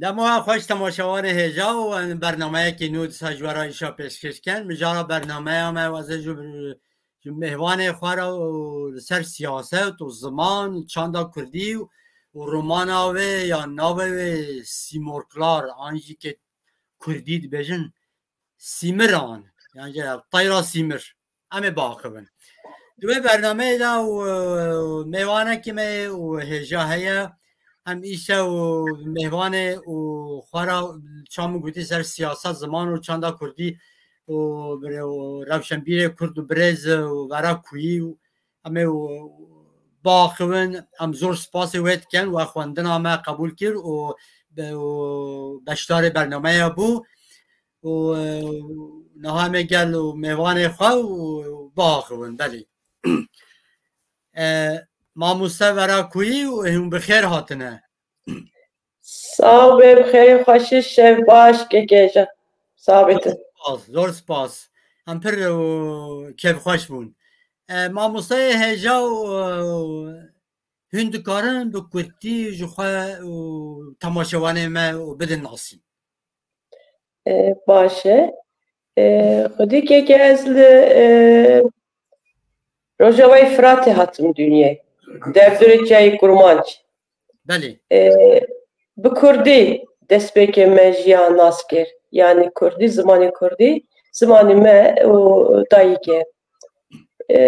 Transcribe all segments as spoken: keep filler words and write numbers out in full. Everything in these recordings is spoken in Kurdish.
Dema we xweş temaşevanê hêja û em bernameyekî nû disa ji we re îşa pêşkêş ken. Mijara bernameya me ez ê ji, ji mêvanê xwe re û li ser siyaset û ziman, çanda kurdî û, û romana wê ya navê wê Sîmorklar an jî ke kurdî dibêjin Sîmiran, yan jî Teyra Sîmir. Em ê biaxivin. Di wê bernameyê de û, mêvanekî me û hêja heye. Em îşev û mêvanê û xwe re çamin gotî ser siyaset, ziman û çanda kurdî û bire-, û rewşenbîrê kurd û birêz û vera kuyî û em ê û biaxivin. Em zor spasê wê dikin, we xwendina me qebûl kir û be-, û beşdarê bernameya bû. û, e, niha me gel û mêvanê xwe û biaxivin, belê. E, mamoste vera kuyî û hûn bi xêr hatine. Sax be, bi xêr û xweşî, şev baş, kekê hêja. Sax be tu. Spas, zor spas. Em pir û kêfxweş bûn. E, mamosteyê hêja û, hûn dikarin bi kurtî ji xwe û temaşevanê me û bidin nasîn. E, baş e. E, xwedî keke ez li, e, Rojavayê Firatê hatim dinyê. Derdorê Çiyayê Kurmanc. Belê. E, bi kurdî destpêkê me jiyan nas kir. Yanî kurdî, zimanê kurdî, zimanê me û dayîk e. E,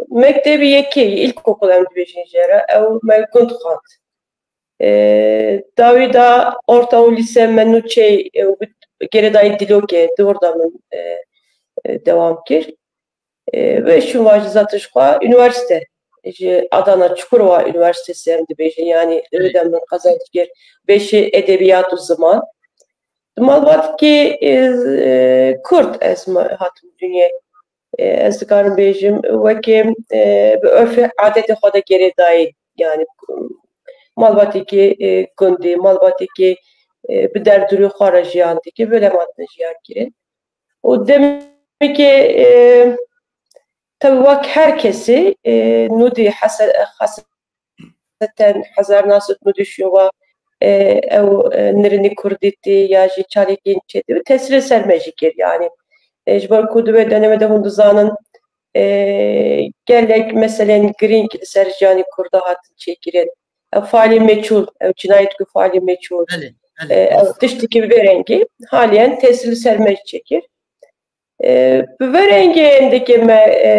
mektebî yekê, ilkokul em dibêjin jê re, ew me gund xwend. E, dawî da orta û lîse me nû çê, e, û bi-, gerê dayî Dîlokê, di wir de min, e, e, dewam kir. E, wê şûn va jî zaten ji xwe unîversîte, ji Adana Çukurova Unîversîtesi em dibêjin, yanî li wê de min qezenc kir, beşê edebiyat û ziman. Di malbatekî, e, e, kurd ez me-, hatim dinyê. E, ez dikarim bêjim, wekî, e, bi örfê adetê xwe de gerê dayî, yanî, malbatekî, e, gundî, malbatekî, e, bi derdorê xwe re jiyan dike, böyle me hatine jiyan kirin. Û demekî, e, tabi wek her kesî, e, nûdî hese-, hese-, Ten hezar nas û nûdî şûva, e, ew, e, nirînî kurdî tî ya jî çalakiyên çêdibî tesîrê ser me jî kir. Yanî, e, ji ber ku di wê demê de hûn dizanin, e, gelek meselên girîng li ser jiyanê kurda hatin çêkirin. Ew faalê meçhûl, ew cinayet ku faalê meçhûl, Belê, belê, e, ew rast. Tiştekî bi vê rengî haliyen tesîr li ser me jî çêkir. E, bi vê rengê endikê me, e,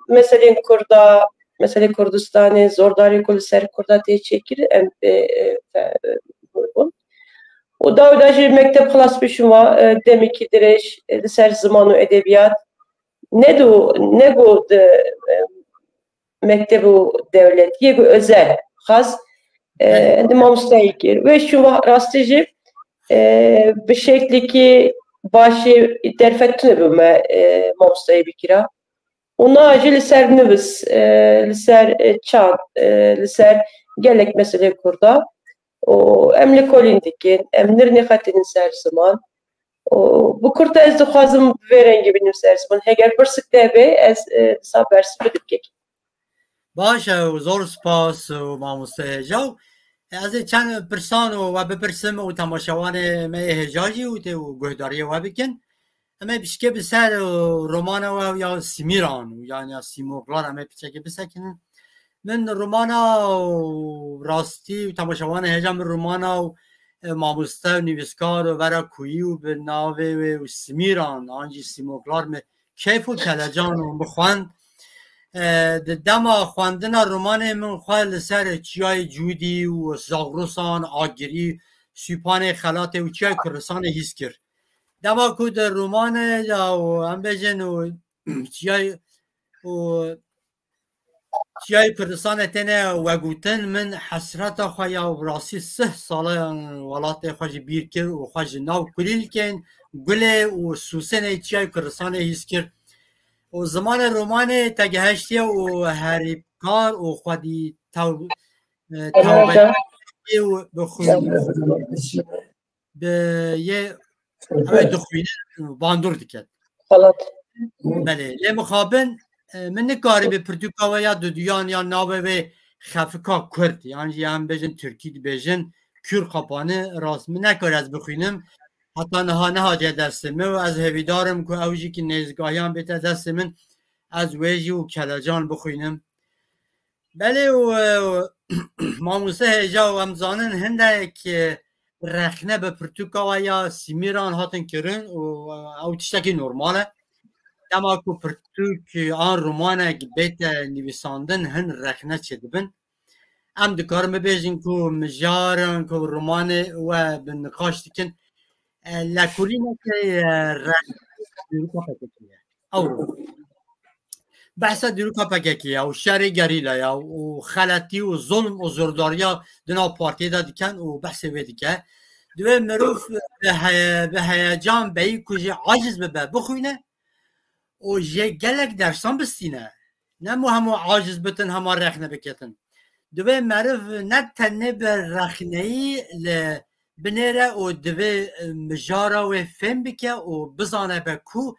meselên Kurda, meselê Kurdistanê, zordarî ku li ser Kurda tê çêkirin, em, e, e, fe-, bûn. Û dawî da jî mekteb xilas bû şûn va, e, demekî dirêj, e, li ser ziman û edebiyat. Ne du-, ne ku di, e, mekteb û dewletî, yê ku özel, xas, e, Belê. Di mamostayî kir. Wê şûn va rastî jî, e, bi şeklekî başî derfet tune bi me, e, mamostayî bikira. Û na jî li ser nivîs, e, li ser, e, çand, e, li ser gelek meselê Kurda. Û em lêkolîn dikin, em nirnî xetînin ser ziman. Û bi kurta ez dixwazim bi vê rengî binim ser ziman. Heger pirsik de be, ez, e, disa bersiv bidim kek. Baş e û zor spas û mamoste hêja. Ez ê çend pirsan û we bipirsim û temaşevanê me yê hêja jî û tê û guhdariyê we bikin. Em ê pişkê bi ser, e, romana we ya Sîmîran û yan ya Sîmoklar em ê piçekê bisekinin. Min romana û rastî û temaşevanê hêja min romana û, e, mamoste û nivîskar û vera kuyî û bi navê wê û Sîmîran an jî Sîmoklar min keyf û kelecan û min xwend. E, di dema xwendina romanê min xwe li ser çiyayê Cûdî û Zagrosan, Agirî, Sûpanê Xelatê û çiyayê Kurdistanê hîs kir. Dema ku di romanê de û em bêjin û çiyayê û çiyayê Kurdistanê têne vegotin, min hesreta xwe ya bi rastî sih sala welatê xwe jî bîr kir û xwe ji nav kulîlkên gulê û sûsenê çiyayê Kurdistanê hîs kir. Û zimanê romanê te gihiştiye û herîkar û xwedî tew-, e, tewbe û bi xwe bi yê ew ê dixwînin, bandor diket. Xelat. Belê, lê mixabin, e, min nikaribî pirtûka we ya duduyan ya navê wê Xefika Kurd, yan jî em bêjin Tirkî dibêjin Kür Kapani, rast min nekar ez bixwînim. Heta niha nehatiye destê min û ez hêvîdar im ku ew jî ki nêzîkahiyan bête destê min, ez wê jî û Kelecan bixwînim. Belê û, e, mamoste hêja û em zanin hindek, e, rexne bi pirtûka we ya Simîran hatin kirin û, e, ew tiştekî normal e. Dema ku pirtûk an romanek bête nivîsandin, hin rexne çêdibin. Em dikarin bibêjin ku mijaran ku romanê we bi niqaş dikin, e, lekurîneke, e, rexne dîroka P K K ye. Ew behsa dîroka P K K ye û şerê gerîla ya û xeletî û zulm û zordariya di nav partiyê de dikin û behsê wê dike. Divê mirov bi heye-, bi heyecan beyî ku jî aciz bibe, bixwîne û jê gelek dersan bistîne. Nemo hema aciz bitin, hema rexne biketin. Divê meriv ne tenê bi rexneyî li binêre û divê, e, mijara wê fêm bike û bizane be ku,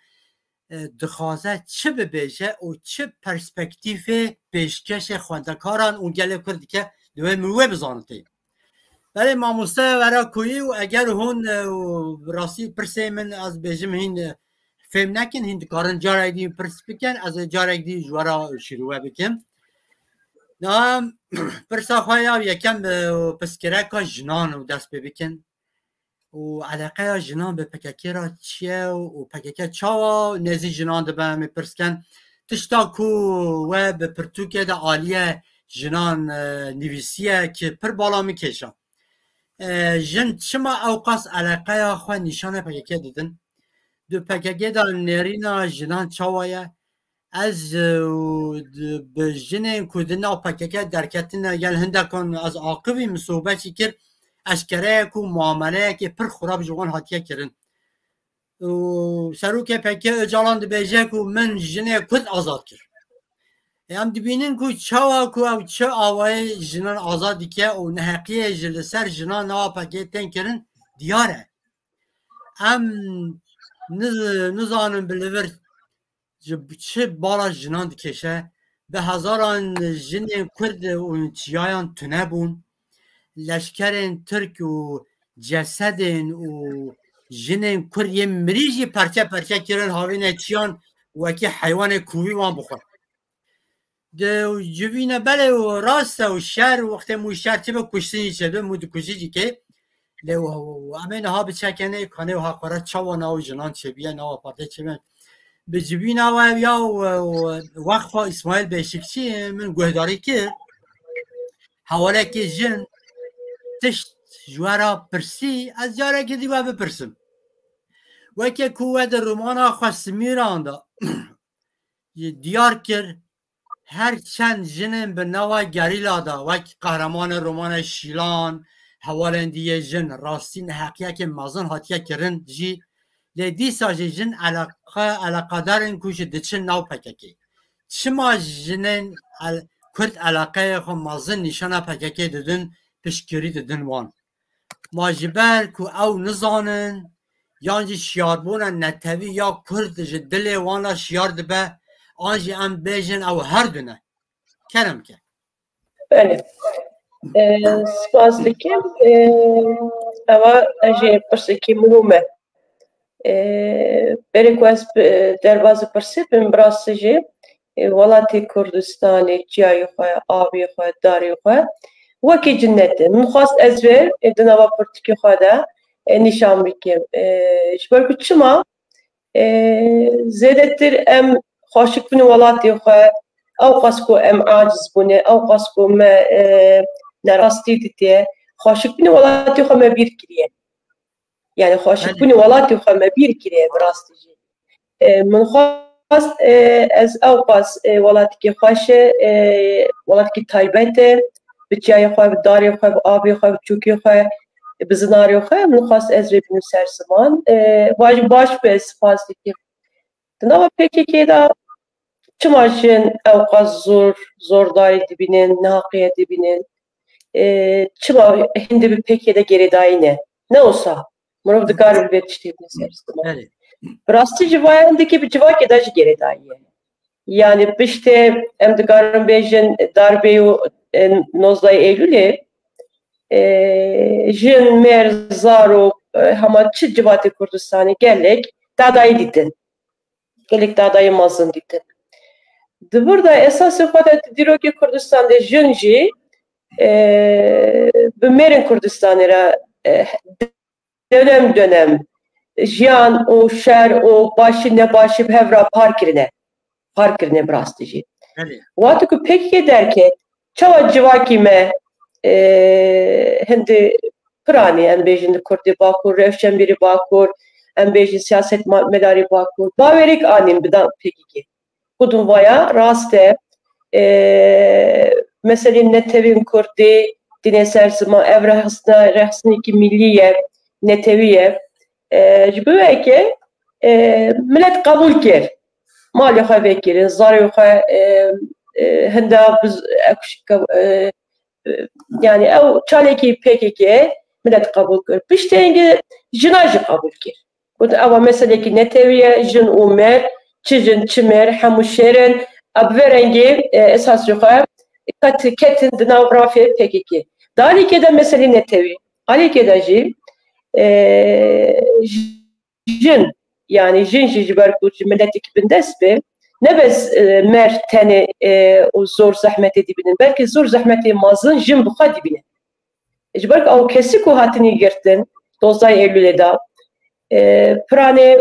e, dixwaze çi bibêje û çi perspektîfê pêşkêşê xwendekaran û gelê Kurd dike, divê min wê bizanitê. Belê mamoste were kuyî û eger hûn, e, û rastî pirsê min ez bêjim hîn, e, fêm nekin, hîn dikarin carek dî pirs bikin, ez ê carek dî ji we re şîrove bikim. Na, pirsa xwe ya yekem, e, pirsgirêka jinan û dest pê bikin. Û eleqeya jinan bi P K K re çi ye û P K K çawa nêzî jinan dibe, em ê pirs ken. Tişta ku we bi pirtûkê de aliye jinan, e, nivîsiye ki pir bala min kêşa. E, jin çima ewqas eleqeya xwe nîşana P K K didin? Di P K K de nêrîna jinan çawa ye? Ez, e, û di, bi jinên ku di nav P K K derketine gel hindekan ez aqivî min sohbetî kir, eşkere ye ku muameleyekê pir xurab ji wan hatiye kirin. Û serokê P K K Ocalan dibêje ku min jinê Kurd azad kir. E, em dibînin ku çawa ku ew çi awayê jinan azad dike û neheqiyê ji li ser jinan nava P K K tên kirin diyar e. Em niz-, nizanin bi li vir ji çi bala jinan dikêşe. Bi hezaran jinên Kurd û çiyayan tune bûn. Leşkerên Tirk û cesedên û jinên Kurd yên mirî jî perçe perçe kirin, havînê çiyan wekî heywanê kovî wan bixwe. Di civîne belê û rast e û şer, wextê mû şer çi be, kuştin jî çêbe, mû dikujî jî kê. Lê û, û em ê niha biçekenê kanê û haqara çawa nav jinan çêbiye, nava partê çêbe. Bi civîna we ya û, û Weqfa Îsmaîl Beşikçî min guhdarî kir. Hewalekê jin tişt ji we re pirsî, ez carekê dî we bipirsim. Weke ku we di romana xwe Simîran de diyar kir, her çend jinên bi nava gerîla de wek qehremanê romanê Şîlan, hevalên dî yê jin, rastî neheqiyekê mezin hatiye kirin jî, lê dîsa jî jin eleqe-, eleqedar in ku jî diçin nav P K K. Çima jinên el-, Kurd eleqeyê xwe mezin nîşana P K K didin, piştgirî didin wan? Ma ji ber ku ew nizanin, yan jî şiyarbûna netewî ya Kurd ji dilê wan re şiyar dibe, an jî em bêjin ew her du ne. Kerem ke. Belê. Ee, spas dikim. Ee, eva ez jê pirsekî muhim e. Ee, berê ku ez bi, derbazî pirsê bim, bi rastî jî, e, welatê Kurdistanê, çiyayê xwe, avê xwe, darê xwe wekî cinnet e. Min xwest ez vê, e, di nava pirtûkê xwe de, e, nîşan bikim. E, ji ber ku çima, e, zêdetir em xweşik bin welatê xwe, ewqas ku em aciz bûne, ewqas ku me, e, nerastî ditiye, xweşik bin welatê xwe me bîr kiriye. Yani xweşikbûnê welatê xwe me bîr kiriye bi rastî jî. E, min xwest, e, ez ewqas, e, welatikê xweş e, e, welatikî taybet e, bi çiyayê xwe, bi darê xwe, bi avê xwe, bi çûkê xwe, bi zinarê xwe, min xwest ez vê bînim ser ziman. E, baş, baş be, spas dikim. Di nava P K K de çima jin ewqas zor, zordarî dibînin, nehaqiye dibînin? E, çima hindê bi P K K de gerêdayî ne? Ne wisa? Mirov dikare bi vê tiştê bine ser ziman. Belê. Bi rastî civaya hindekî bi civakê de jî gerêdayî ye. Yani piştê em dikarin bêjin darbê û, e, nozdeh Eylûlê, e, jin, mêr, zarok, e, hema çi civatê Kurdistanê gelek dadayî dîtin. Gelek dadayî mezin dîtin. Di vir de esasê xwe de di dîrokê Kurdistan de jin jî, e, bi mêrên Kurdistanê re, e, dönem dönem jiyan û şer û başî nebaşî bi hev re par kirine. Par kirine bi rastî jî. Belê. Wextê ku P K K derket, çawa civakî me, e, hindî piranî, em bêjin li Kurdê Bakur, rewşenbîrî Bakur, em bêjin siyasetmedarî Bakur, bawerek anîn bidan P K K. Ku din vaya rast e, e, meselên netewên Kurdî tîne ser ziman, ev rexistina, rexistinekî milî ye, netewî ye. E, ji bo weke, e, milet qebûl kir. Malê xwe vekirin, zarê xwe, e, e, hinda biz, e, e, e, yani ew çalekî P K K milet qebûl kir. Piştê hingê jina jî qebûl kir. Got, ewa meselekî netewî ye, jin û mêr, çi jin, çi mêr, hemû şêr in. A bi vê rengî, e, esasî xwe qet ketin di nav rafê P K K. Di alîkê de meselî netewî. Alîkê de jî, e, jin, yani jin jî ji ber ku ji miletekî bindest be, ne bes, e, mêr tenê, e, û zor zehmetê dibînin, belkî zor zehmetê mezin jin bi xwe dibînin. Ji ber ku ew kesî ku hatinî girtin, dozdeh Eylûlê de, e, piranê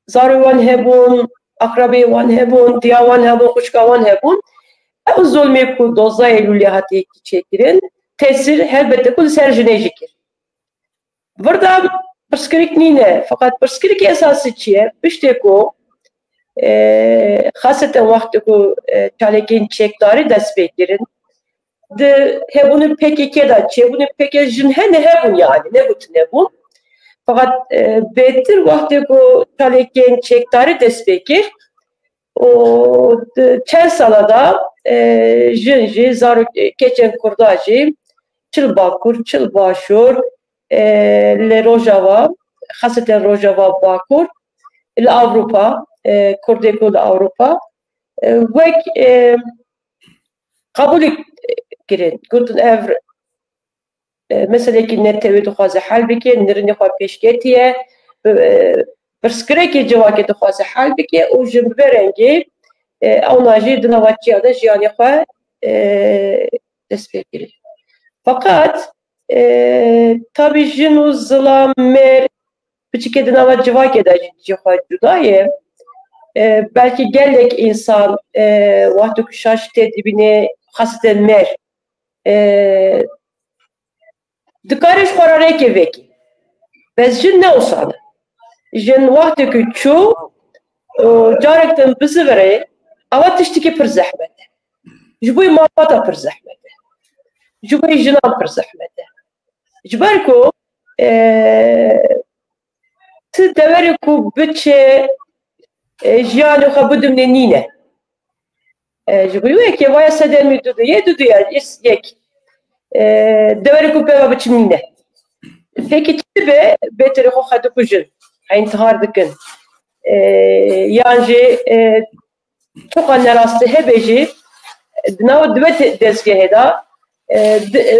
zarê wan hebûn, akrabê wan hebûn, diya wan hebûn, xwişka wan hebûn. Ew zulmê ku dozdeh Eylûlê hatiye çêkirin, tesîr helbete ku li ser jinê jî kir. Vir de pirsgirêk nîne, feqet pirsgirêkê esasî çi ye? Piştê ku, e, xaseten wextê ku, e, çalakiyên çekdarî dest pê kirin, di hebûnê P K K de, çêbûnê P K K jin hene hebûn yani, ne ku tune bûn. Feqet, e, bêtir wextê ku çalakiyên çekdarî dest pê kir, û di çend sala de, e, jin jî, zarok, e, keçên Kurda jî, çi li Bakur, çi li Başûr, e, li Rojava, xaseten Rojava Bakur, li Ewropa, e, Kurdê ku li Ewropa, e, wek, e, qebûlî kirin. Gotin ev e, meselekî netewî dixwaze hel bike, nirînê xwe pêşketiye, e, pirsgirêkê civakê dixwaze hel bike û ji bi vê rengê, e, ewna jî di nava çiya de jiyanê xwe, e, dest pê kirî. Feqet, e, tabî jin û zilam, mêr, piçikê di nava civakê de jî cî xwe cuda ye. E, belkî gelek însan, e, wexto ku şaş tê dibîne, xaseten mêr, e, dikare ji xwe re rêkê vekî. Bes jin ne wisa ne. Jin wextê ku çû, e, carek din bizivirê, ewa tiştekî pir zehmet e. Ji bo malbata pir zehmet e. Ji bo jinan pir zehmet e. Ji ber ku, e, ti deverê ku biçe, e, jiyanê xwe bidimne nîne. E, ji bo yekê vaya sedemî du du yê, du du yê, is yek. E, deverê ku peva biçim nîne. Peki çi be, bêtirê xwe xwe dikujin, intihar dikin. E, yan jî, e, çoka nerastî hebe jî, di nav dibe te-, dezgehê de, e, di, e,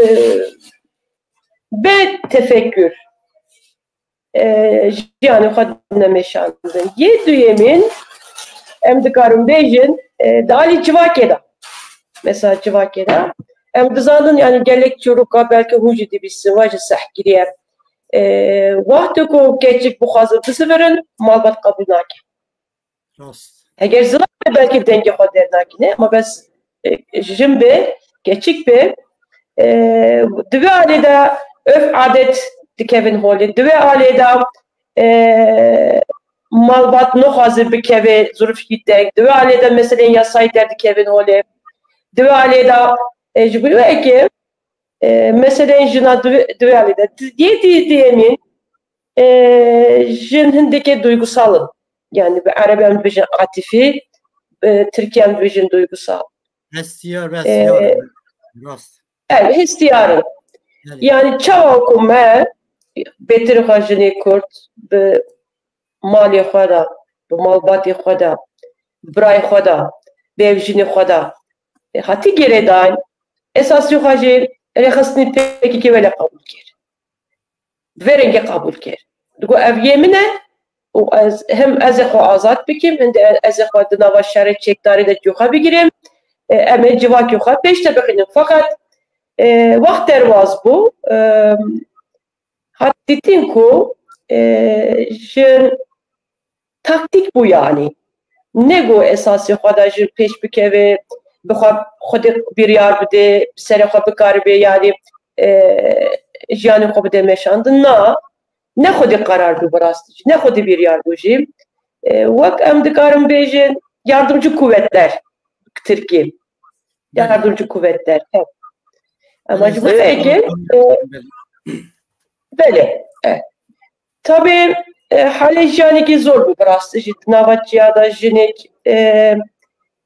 bê tefekkür, e, jiyanê xwe dine meşandin. Yê duyemîn, em dikarin bêjin, e, di alî civakê de. Mesela civakê de. Em dizanin, yani gelek çîroka belkî hûn jî dibîsin, we jî seh kiriye. E, wextê ku keçik bixwazin bizivirin, malbat qebûl nake. Rast. Eger zilam be belkî dengê xwe dernakîne, ama bes, e, jin be, keçik be, e, di vê alê de örf adet dikevin holê, di vê alê de, e, malbat naxwaze bikeve zirûfkî deng, di vê alê de meselên yasayî derdikevin holê, di vê alê de, e, ji bo wê yekê, e, meseleyên jina di vê, di vê alî de. Yê di-, diyemîn, e, jin hindekê duygusal in. Yani bi erebî em dibêjin atifî, bi tirkî em dibêjin duygusal. Hestiyar, e, hestiyar. Rast. Evet, hestiyar in. Evet. Yani çawa ku me bêtir xwe jinê Kurd bi malê xwe de, bi malbatê xwe de, bi birayê xwe de, bi evjinê xwe de, e, hatî girêdan, esasî xwe jî rêxistinî P K K wele qebûl kir. Bi vê rengê qebûl kir. Digo ev yê min e û ez hem ez ê xwe azad bikim, hem de ez ê xwe di nava şerê çekdarî de cî xwe bigirim. E, em ê civakê xwe pêş de bixînin. Feqet, e, wext derbas bû, e, hat dîtin ku, e, jin taktîk bû yanî. Ne ku esasê xwe de jin pêş bikeve, bi xwe xwedî biryar bide, bi serê xwe bikaribe, yanî, e, jiyanê xwe bide meşandin. Na, ne xwedî qerar bû bi rastî jî, ne xwedî biryar bû jî. E, wek em dikarin bêjin, yardımcı kuvvetler, tirkî. Belê. Yardımcı kuvvetler. Evet. Ama Belê, ji bo sağ yekê, olun. e, Belê. belê. Evet. Tabii, e, halê jiyanekî zor bû bi rastî jî. Di nava çiya de jinek, e,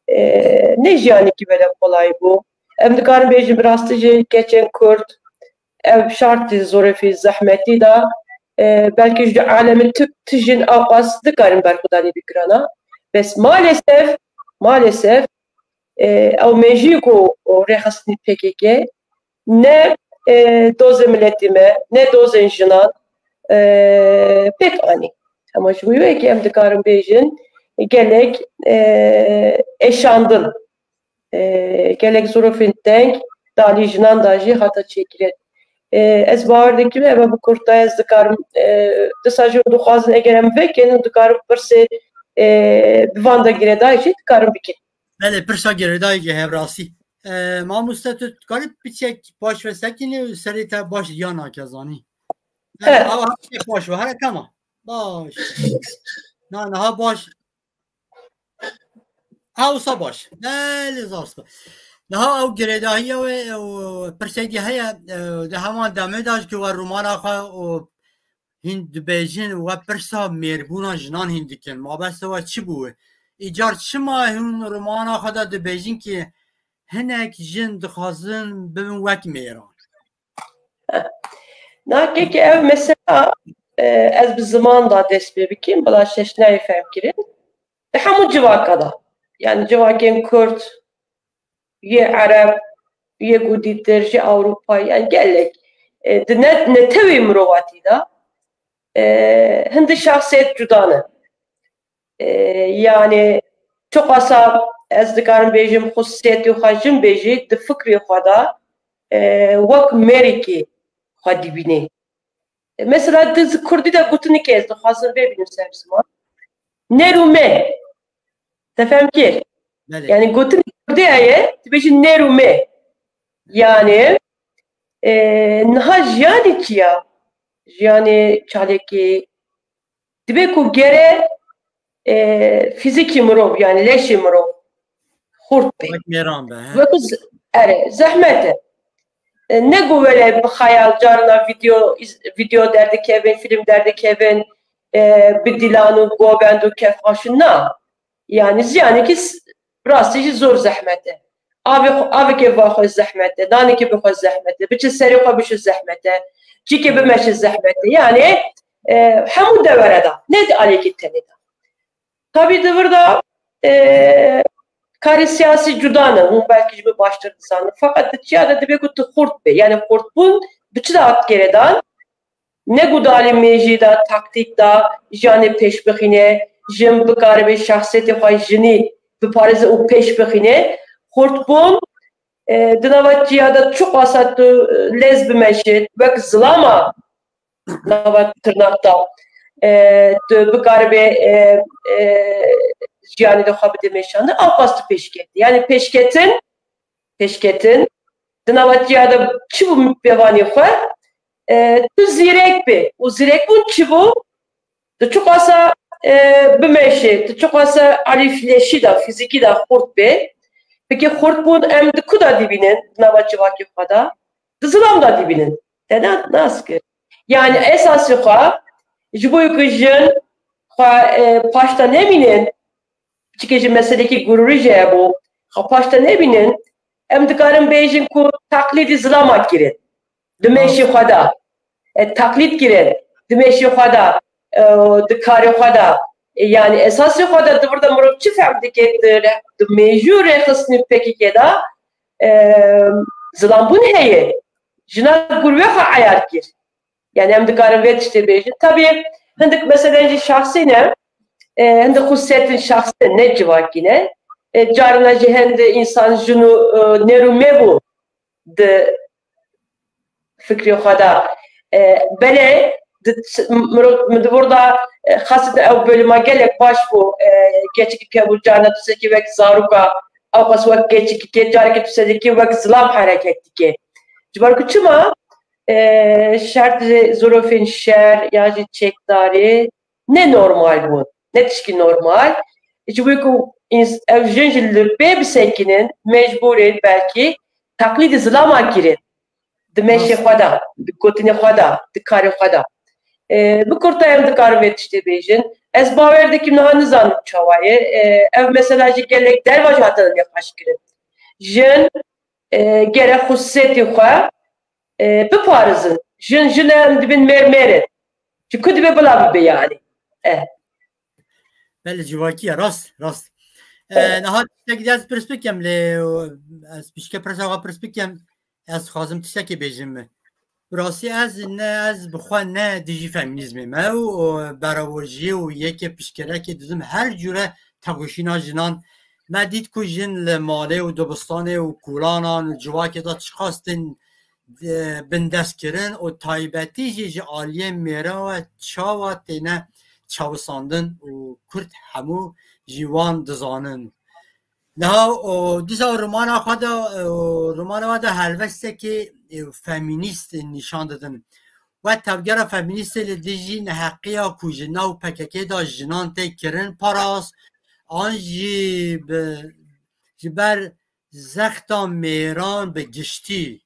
e, ne jiyanekî wele kolay bû. Em dikarin bêjin bi rastî jî keçên Kurd ev şartî zorefî, zehmetî de, e, belkî ji alemê tu, tu jin awqas dikarin berxwedanî bikirana. Bes maalesef, maalesef, e, ew mêjî ku rêxistinî P K K ne, e, dozên miletî me, ne dozên jinan, e, pêk anî. Ama ji bo yekê em dikarin bêjin, gelek, e, êşandin, e, gelek zirûfên teng di alî jinan de jî hate çêkirin. E, ez bawer dikim, ev bi kurtayî ez dikarim, e, disa jin dixwazin eger em vekin, dikarim pirsê, e, bi van de girêdayî jî dikarim bikin. Belê, pirsa girêdayî hevra sî. E, mamoste, tu dikarî piçek paş ve sekînî û serê te baş diya nake zanî. He. Awa her şey baş ve, here tamam. Baş. Na, niha baş. Ew sa baş. Belê, zar spas. Niha ew girêdahiya wê, ew pirsê dî heye, e, di heman demê de ji ku we romana xwe û hîn dibêjin, we pirsa mêrbûna jinan hîn dikin. Mabesta we çi bû? Îcar çima hûn romana xwe de dibêjin ki hinek jin dixwazin bibin wek mêran? Na, kekê ev mesela, e, ez bi ziman da dest pê bikim, bila şeş nayê fehm kirin. Di hemû civaka da. Yani civakên Kurd, yê Ereb, yê ku dîtir, ji Ewropa, yani gelek, e, di ne, netewê mirovatî de, e, hindi şahsiyet cuda ne. E, yani çiqasa ez dikarim bêjim xusûsiyetê xwe jin bêjî, di fikrê xwe de, e, wek mêrikî xwe dibînê. E, mesela di zi-, kurdî de gotinikê ez dixwazim vê bînim ser ziman. Ner û me. Te fehm kir? Belê. Yani gotinê kurdî heye, dibêjin ner û me. Yani, e, niha jiyanê çi ya? Jiyanê çalekî, dibe ku gere, e, fîzîkî mirov, yani leşê mirov xurt be. Wek mêran be, he? Wek z-, erê, zehmet e. E, ne ku wele bi xeyal carna video, iz-, video derdikevin, film derdikevin, e, bi dilan û govend û kefxweşin na. Yani ziyanekî s-, rastî jî zor zehmet e. Avê xwe, avekê va xwe zehmet e, nanekê bi xwe zehmet e, biçe serê xwe bişe zehmet e, çîkê bimeşe zehmet e. Yani, e, hemû dewere de, ne di aliyekî tenê de. Tabî di vir de, e, karê siyasî cuda ne, hûn belkî ji min baştir dizanin. Feqet di çiya de dibe ku tu xurt be. Yani xurtbûn bi çi de hat girêdan? Ne ku di alî mêjî de, taktîk de, jiyanê pêş bixîne, jin bikaribe şexsiyetê xwe jinî biparêze û pêş bixîne. Xurtbûn, e, di nava çiya de çiqasa tu, e, lez bimeşit, wek zilama nava tirnak de, e, tu bikaribe, e, e, jiyanê de xwe bide meşandin, ewqas tu pêşketî. Yani pêşketin, pêşketin, di nava çiya de çi bû pêvanî xwe, e, tu zîrek bî. Û zîrekbûn çi bû? Tu çiqasa, e, bimeşê, tu çiqasa alî leşî de, fîzîkî de xurt bê. Peki xurtbûn em di ku de dibînin, di nava civakê xwe de? Di zilam de dibînin. Te na-, nas kir. Yani esasê xwe, ji bo ku jin xwe, e, paşta nemînin, çike ji meselekî gururî jî hebû, xwe paşta nebînin, em dikarin bêjin ku taklîdî zilama kirin. Di mêşê xwe de, e, taklîd kirin. Di mêşê xwe de, e, di karê xwe de. E, yani esasê xwe de di vir de mirov çi fehm dike di re-, di mêjû rêxistinî P K K de, e, zilambûn heye. Jina gurbe xwe eyar kir. Yani em dikarin vê tiştê bêjin. Tabii hindik meselen jî şahsî ne, e, hindik xusiyetin şahsî ne, ne civakî ne. E, carina jî hende însan jin û, e, nêr û mê bû di fikrê xwe de. E, belê di, mirov, min di vir de, e, xasit ew bölüma gelek baş bû. E, keçikî kevûl carna tu sekî wek zaroka, ew xas wek keçikî kê, carekî tu sekî wek zilam hereket dike. Ji ber ku çima? E, şert ji zirofên şer ya jî çekdarî ne normal bûn. Ne tişkî normal. Ji bo ku ins-, ev jin ji li pê bisekinin, mecbûr in belkî teqlîdî zilama kirin. Di meşê Rast. xwe de, di gotinê xwe de, di karê xwe de. E, bi kurtayî em dikarin vê tiştê bêjin. Ez bawer dikim niha nizanim çawa ye. E, ev mesela jî gelek derva jî hatine nîqaş kirin. Jin, e, gerek xusûsiyetê xwe, e, biparêzin. Jin, jin e, em dibin mêr mêr in. Ji ku dibe bila bibe yani. E. Belê, civakî ye, rast, rast. E, Evet. Niha tiştekî ez pirs bikim lê, o, ez pişke pirsa xwe pirs bikim, ez xwazim tiştekî bêjim. Bi rastî ez ne, ez bi xwe ne dijî feminîzmê me û, o, berawojiyê û yekê piştgirêkê dizim her cure tekoşîna jinan. Me dît ku jin li malê û dibistanê û kolanan û civakê de çiqas tên, e, bindestkirin û taybetî jî ji aliyê mêran ve çawa têne çawisandin û Kurd hemû jî wan dizanin. Niha, o, dîsa romana xwe de, o, romana xwe de helwestekê, e, feminîst nîşan didin. We tevgera feminîstê li dijî neheqiya ku ji nav P K K de jinan tê kirin parast, an jî bi, ji ber zexta mêran bi giştî,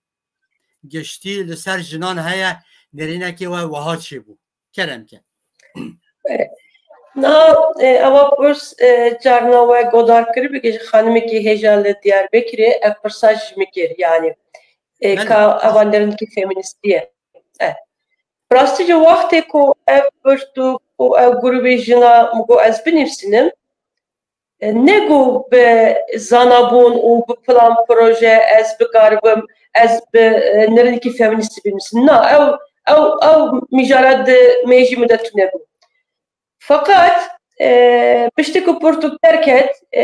giştî li ser jinan heye, nêrînekê we wiha çêbû. Kerem ke. Niha, e, ewa pirs, e, carna we godar kiribû, ji xanimekî hêja li Diyarbekirê, ev pirsa ji min kir, yani, e, Belê. ka ewa nêrînekî feminîstî ye. E. Rastî jî wextê ku ev pirs û, û ev grûbê jina min got ez binivîsinim, e, ne ku bi zanabûn û bi plan proje ez bikaribim, ez bi, e, nêrînekî feminîstî binivîsim. Na, ew, ew, ew mijara di mêjî min de tune bû. Feqet, e, piştî ku pirtûk derket, e,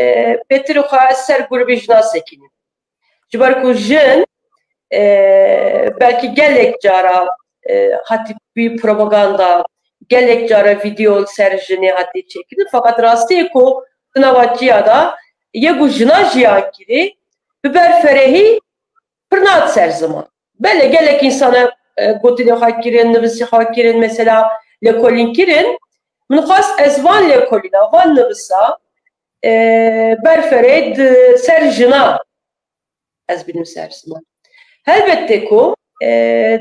bêtir xwe ez ser grûbê jina sekinîm. Ji ber ku jin, e, belkî gelek cara, e, hatî wî propaganda, gelek cara vîdeo li ser jinê hatî çêkirin. Feqet rastiyê ku di nava çiya de yê ku jina jiyan kirî, bi berferehî pir nat ser ziman. Belê gelek însana, e, gotinê xwe kirin, nivîsî xwe kirin, mesela lêkolîn kirin. Min xwest ez van lêkolîna, van nivîsa, e, berferê di ser jina ez bînim ser ziman. Helbette ku, e,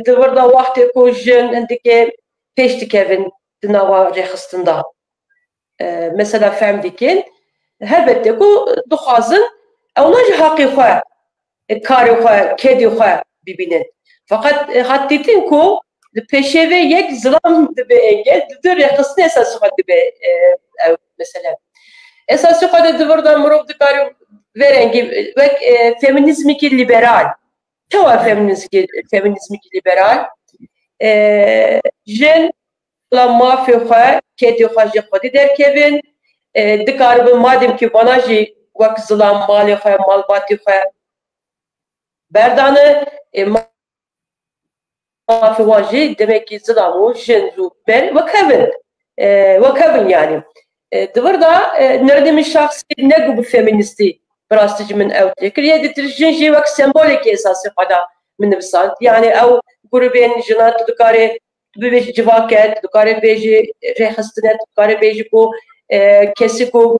di vir de wextê ku jin hindikê pêş dikevin di nava rêxistin de, e, mesela fehm dikin, helbette ku dixwazin ewna ji heqê xwe, e, karê xwe, kedê xwe bibînin. Feqet, e, hat dîtin ku li pêşê vê yek zilam dibe engel, di du rêxistinê esasî xwe dibe, e, ew mesele. Esasî xwe de di vir de mirov dikare vê rengî, wek, e, feminîzmekî lîberal. Çawa feminîzmekî, feminîzmekî lîberal? E, jin la mafê xwe, kedê xwe ji xwedî derkevin. E, dikaribin madem ki vana jî wek zilam malê xwe, malbatê xwe berdane, e, ma-, mafê wan jî demekî zilam û jin û ber wek hev in. E, wek hev in yani. E, di vir de, e, nêrînê min şahsî ne ku bi feminîstî bi rastî ji min ew tê kir. Yê dîtir jin jî wek sembolekî esasî xwe de min nivisand. Yani ew grûbên jinan tu dikarê tu bibêjî civak e, tu dikarê bêjî rêxistin e, tu dikarê bêjî ku, e, kesî ku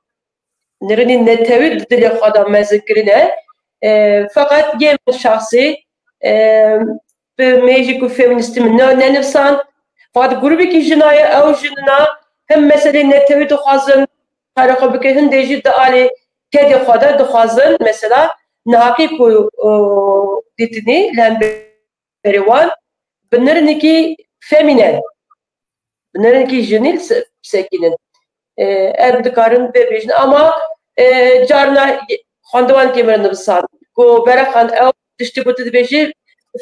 nêrînî netewî di dilê xwe de mezin kirine. E, feqet yê min şahsî, e, bi mêjî ku feminîstî min ne, nenivisand. Fakat grûbekî jina ye, ew jinina hem meselê netewî dixwazin karê xwe bikin, hindê jî di alî kedê xwe de dixwazin, mesela nihaqî ku, o, dîtinî li hemberî wan bi nêrînekî femînen, bi nêrînekî jinî li se-, sekînin. E, em dikarin vê bêjin. Ama, e, carna xwendevanekê min re nivisand. Ku Bereqan ew tiştê ku tu dibêjî,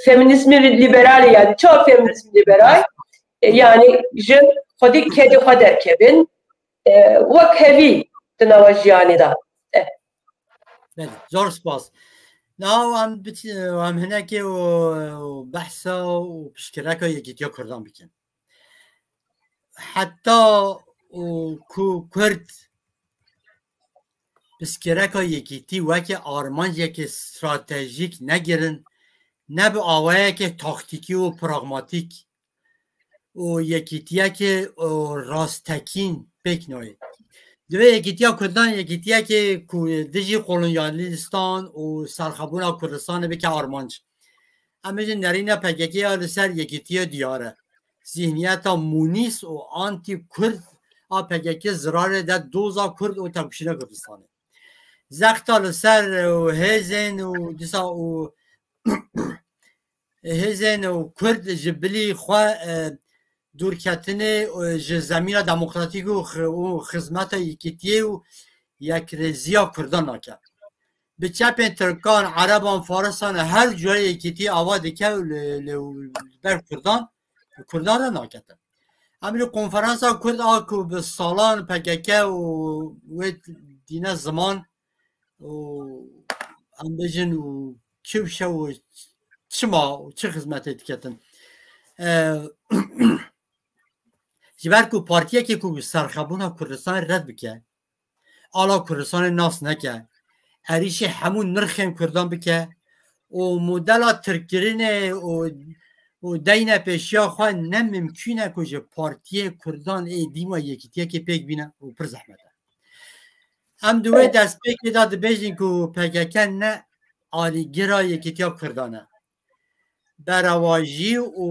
feminîzmê lîberal e, yani çawa feminîzm lîberal? E, yani jin xwedî kedê xwe derkevin, e, wek hevî di nava jiyanê de. E. Belê, zor spas. Niha em biç-, em hinekê û, û behsa û piştgireka Yekîtiya Kurdan bikin. Heta û ku Kurd piştgireka Yekîtî weke armanceke stratejîk negirin, ne bi awayeke taktîkî û pragmatîk û yekîtiyeke, û, rastekîn pêk nayê. Divê Yekîtiya Kurdan yekîtiyeke ku dijî kolonyalîstan û serxebûna Kurdistanê bike armanc. Em bêjin nerîna P K K ya li ser yekîtiya diyar e. Zihniyeta mûnîs û antî-Kurd a P K K zirarê de doza Kurd û tevkişîna Kurdistanê. Zexta li ser, e, û hêzên û dîsa û hêzên û Kurd ji bilî xwe, e, dûrketinê, e, ji zemîna demokratîk û xi-, û xizmeta yekîtiyê û yekrêziya Kurdan nake. Bi çepên Tirkan, Ereban, Farisan her cure yekîtî ava dike û li, li, li ber Kurdan, Kurdan re nakete. Em li konferansa Kurd a ku bi salan P K K û wê dîne ziman û em bêjin û çi wişe û çima û çi xizmetê diketin. E, ji ber ku partiyekê ku serxebûna Kurdistanê red bike, ala Kurdistanê nas neke, êrîşê hemû nirxên Kurdan bike û modela tirkkirinê û, û deyne pêşiya xwe ne mimkûn e ku ji partiyê Kurdan ê dîma yekîtiyekê pêk bîne û pir zehmet e. Em di wê destpêkê de dibêjin ku P K K ne alîgira yekîtiya Kurdan e. Berevajî û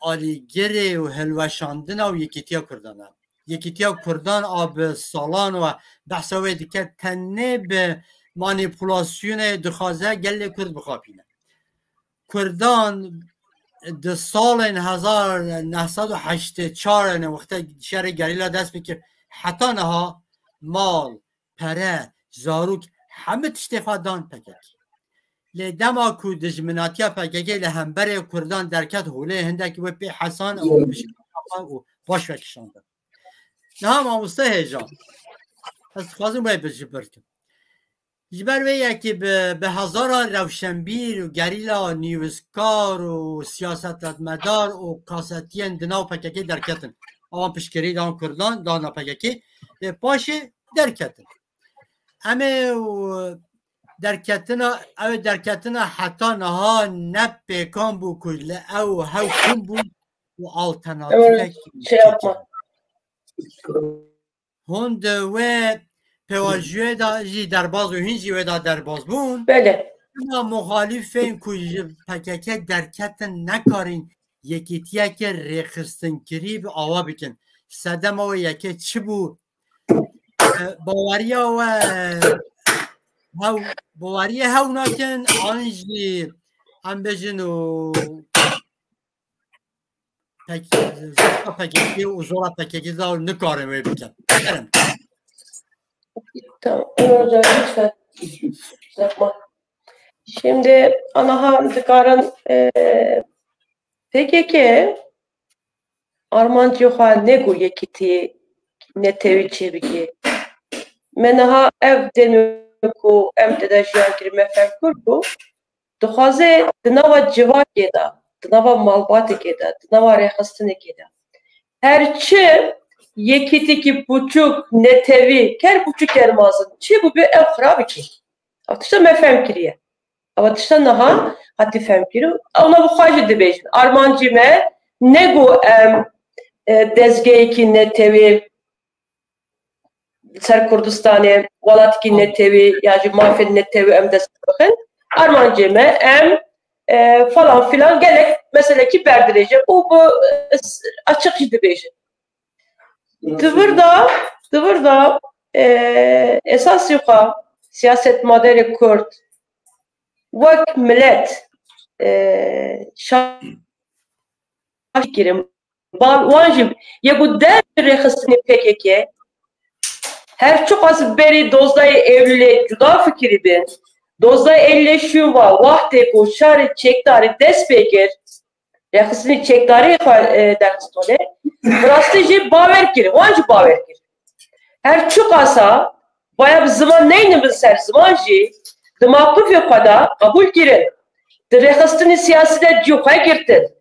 alîgirê û hilweşandina û yekîtiya Kurdan e. Yekîtiya Kurdan a bi salan we behsa wê dike, tenê bi manîpulasyonê dixwaze gelê Kurd bixapîne. Kurdan di salên hezar neh sed û heştê çar, yani wextê şerê gerîla dest pê kir, heta niha mal, pere, zarok, hemû tiştê xwe dan P K K. Lê dema ku dijminatiya P K K li hemberê Kurdan derket holê, hindekî wê pê hesan û piştgiriya xwe û baş vekişandin. Niha mamoste hêja, ez dixwazim wê bi ji bir kim. Ji ber wê yekê bi, bi hezara rewşenbîr û gerîla, nivîskar û siyasetmedar û kasetiyên di nav P K K derketin. Awan piştgirî dan Kurdan, dana P K K, lê paşê derketin. Em ê û derketina, ew ê derketina heta niha ne pêkan bû ku li ew hew kin bûn û alternatîfek şey yapma. Hûn di wê pêvajoyê de jî derbas û hîn jî wê de derbas bûn. Belê. Hema muxalîfên ku ji P K K derketin nekarîn yekîtiyeke rêxistinkirî bi ava bikin. Sedema wê yekê çi bû? E, baweriya we hew, baweriyê hew nakin, an jî em bêjin û P K K, zexta P K K û zora P K K da nikarin wê bikin. Kerem. Tamam. Onur Hocam lütfen. Yapma. Şimdi anaha dikarin, e, P K K armancê xwe ne ku yekîtî netewî çêbikê. Me niha ev demê ku em tê de jiyan kirî me fehm kir ku dixwaze di nava civakê de, di nava malbatekê de, di nava rêxistinekê de her çi yekîtîkî pûçûk, netewî, ker pûçûk ker mazin çi bûbe ew xira bikî. Ew tişta me fehm kiriye. Ew tişta niha hatî fehm kir û ewna bi xwe jî dibêjin. Armancî me ne ku em, e, dezgehekî netewî li ser Kurdistanê, welatekî netewî ya jî mafên netewî em dest bixin. Armancê me em, e, falan filan gelek meselekî berdirêje û bi, e, açiq jî dibêjin. Di vir de, di vir de, e, esasî xwe siyasetmaderê Kurd wek milet, e, şaş kirin. Ba-, wan jî yê ku der rêxistinê P K K her çiqas berî dozdehê Eylûlê cuda fikirî bin, Dozdeh Eylülê şûn va, wextê ku şerê çekdarî dest pê kir, rêxistinî çekdarî xwe, e, derxistone, bi rastî jî bawer kir, wan jî bawer kir. Her çiqasa vaya bi ziman neynin bin ser ziman jî, di mewqifê xwe de qebûl kirin. Di rêxistinî siyasî de cî xwe girtin.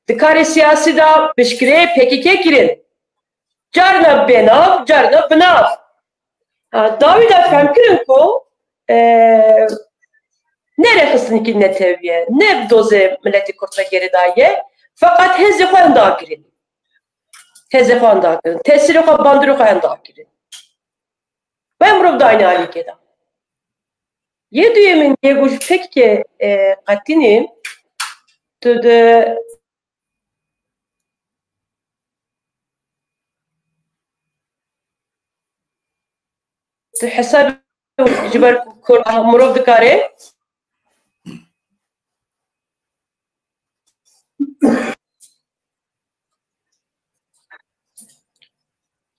Di karê siyasî de piştgirêyê P K K kirin. Carna bênav, carna binav. Ha, dawî de fehm kirin ku, e, ne rêxistinekî netewî ye, ne bi dozê miletê Kurd re gerê daye, feqet hêzê xwe henda kirin. Hêzê xwe henda kirin. Tesîrê xwe, bandorê xwe henda kirin. Ve mirov dayne alîkê de. Yê duyemîn yê ku ji P K K, e, qetînî, tu di Tu hesabê ji ber ku Kurd mirov dikare.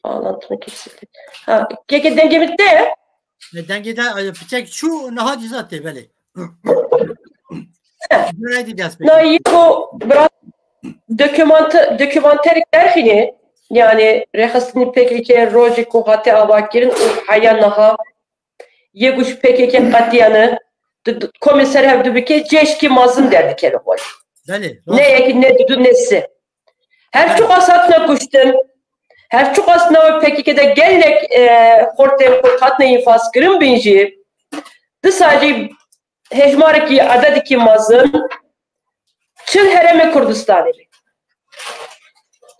Bağlantını kesildi. Ha, keke dengê min tê? E, dengê te, e, piçek çû, niha cîza tê, belê. Gureyî dest pê. Na, yê ku bira dokümante-, dokümanterek derxînê, yani rêxistinî P K K rojê ku hate avakirin û heya niha yê ku ji P K K qetiyane, di, di, komê ser hev dibike, cêşkî mezin derdikeve xwe. Belê, ne rast. Yekî, ne didu, ne sê. Her çiqas hatine kuştin, her çiqas nava P K K de gelek, e, xortên Kurd hatine înfazkirin bin jî, disa jî hejmarekî, ededekî mezin, çi li Herêmê Kurdistanê be,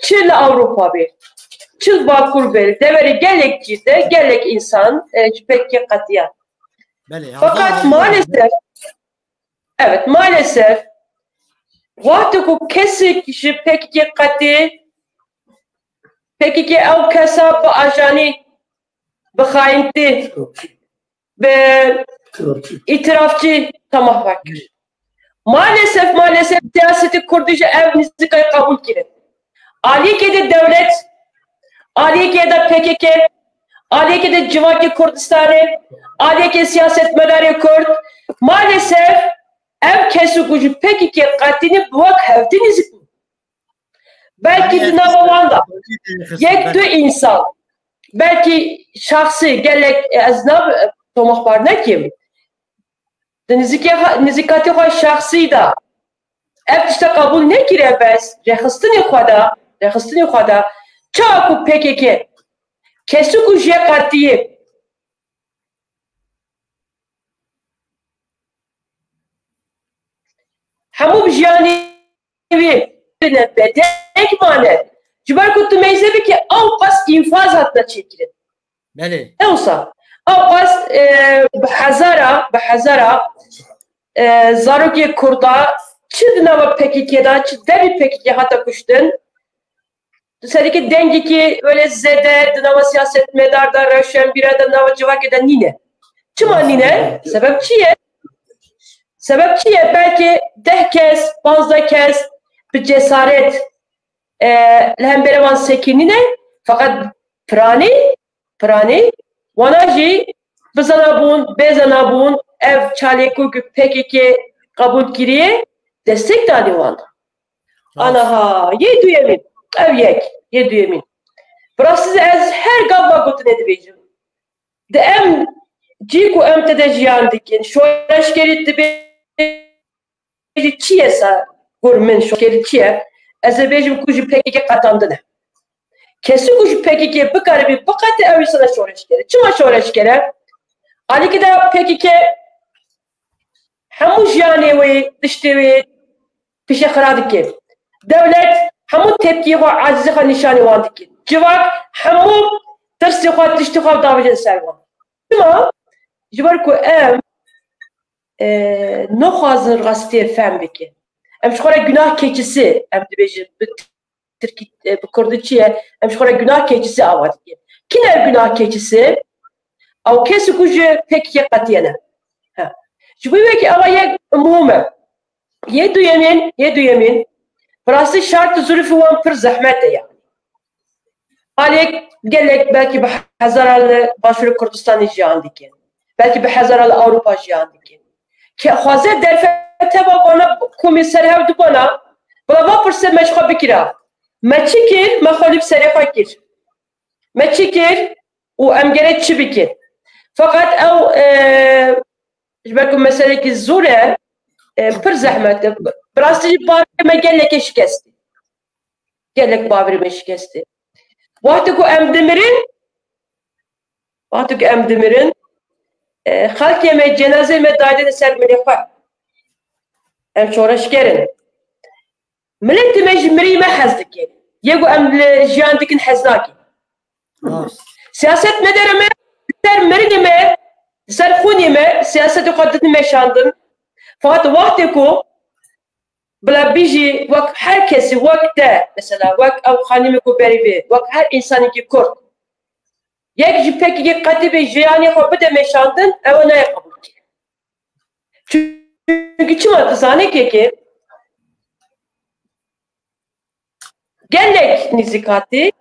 çi li Ewropa be, çi li Bakur be, li deverê gelek cî de gelek însan, e, ji P K K qetiyan. Belê, fakat maalesef, evet, maalesef, wextê ku kesek ji P K K qetî, P K K ew kesa bi ajanî, bi xayintî, bi îtirafçî tamah vekir. Maalesef, maalesef siyasetê Kurdî jî ev nîzikayî qebûl kirin. Aliyekê de dewlet, aliyekê de P K K, aliyekê de civakê Kurdistanê, aliyekê siyasetmedarê Kurd, maalesef ev kesû ku ji P K K qetînî bi wek hevdî nîzik bû. Belkî di nava wan de yek du însan, belkî şexsî gelek, e, ez nav, e, tomaxbar nekim. Di nizîkê xwe, nizîkatî xwe şexsî de ev tişte qebûl nekiriye, bes rêxistinê xwe de, rêxistinê xwe de çawa ku P K K kesû ku jê qetiyê hemû bi jiyanê wê bine bedek mane. Ji ber ku tu meyze bikî ew qas înfaz hatine çêkirin. Belê. Ewsa ew qas, e, bi hezara, bi hezara, e, zarokê Kurda çi di nava P K K de, çi devî P K K hate kuştin, tu serî ki dengekî wele zêde di nava siyasetmedar de, rewşenbîra de, nava civakê de nîne. Çima nîne? Sebeb çi ye? Sebeb çi ye? Belkî deh kes, panzdeh kes bi cesaret, e, li hemberê wan sekinîne, feqet piranî, piranî, wana jî bi zana bûn, bê zana bûn, ev çalêko ku P K K qebûl kiriye, destek danî wan da. Rast. Anaha, yê duyemîn, ev yek, yê duyemîn. Bi rastî ez her gav va gotinê dibêjim. Di em cî ku em tede jiyan dikin, şoreşgerî dibêjî çi ye ser gor min, şoreşgerî çi ye? Ez ê bêjim ku ji P K K qetandin e. Kesî ku ji P K K bikaribî biqete ew îsana şoreşger e. Çima şoreşger e? Alîkî de P K K hemû jiyanê wê, tiştê wê piştxira dike. Dewlet hemû tepkiyê xwe, acizî xwe nîşanî wan dike. Civak hemû tirsê xwe, tiştê xwe davêje li ser wan. Çima? Ji ber ku em, e, naxwazin rastiyê fehm bikin. Em ji xwe re günah keçisi, em dibêjin, bi tirkî, e, bi kurdî çi ye? Em ji xwe re günah keçisi ava dikin. Kî ne günah keçisi? Ew kesî ku ji P K K qetiye ne. Ha. Ji bo wekî ava yek muhim e. Yê duyemîn, yê duyemîn, bi rastî şert û zirûfê wan pir zehmet e yani. Alê gelek belkî bi hezaran li Başûrê Kurdistanê jiyan dikin. Belkî bi hezaran li Ewropa jiyan dikin. ke-, xwaze derfete va vana komê ser hev dibana, bila va pirse me ji xwe bikira. Me çi kir? Me xwe li bi serê xwe kir. Me çi kir? Û em gere çi bikin? Feqet ew, e, ji ber ku meselekî zor e, e, pir zehmet e. Bi rastî jî bawerê me gelekê şikestî. Gelek bawerê me şikestî. Wextê ku em dimirin, wextê ku em dimirin, e, xelkê me, cenazeyê me dayde ser milê xwe. Em şoreşger in. Miletê me ji mirî me hez dike. Yê ku em li jiyan dikin hez nake. Rast. Siyaset me dere me, ser mirinê me, ser xûnê me, siyasetê xwe didin meşandin. Fakat wextê ku bila bijî wek her kesî, wek te, mesela, wek ew xanimê ku berî vê, wek her însanekî Kurd, yek ji P K K qetî bê jiyanê xwe bide meşandin, ew nayê qebûl kirin. Çünkü çima dizane kekê gelek nîzîkatî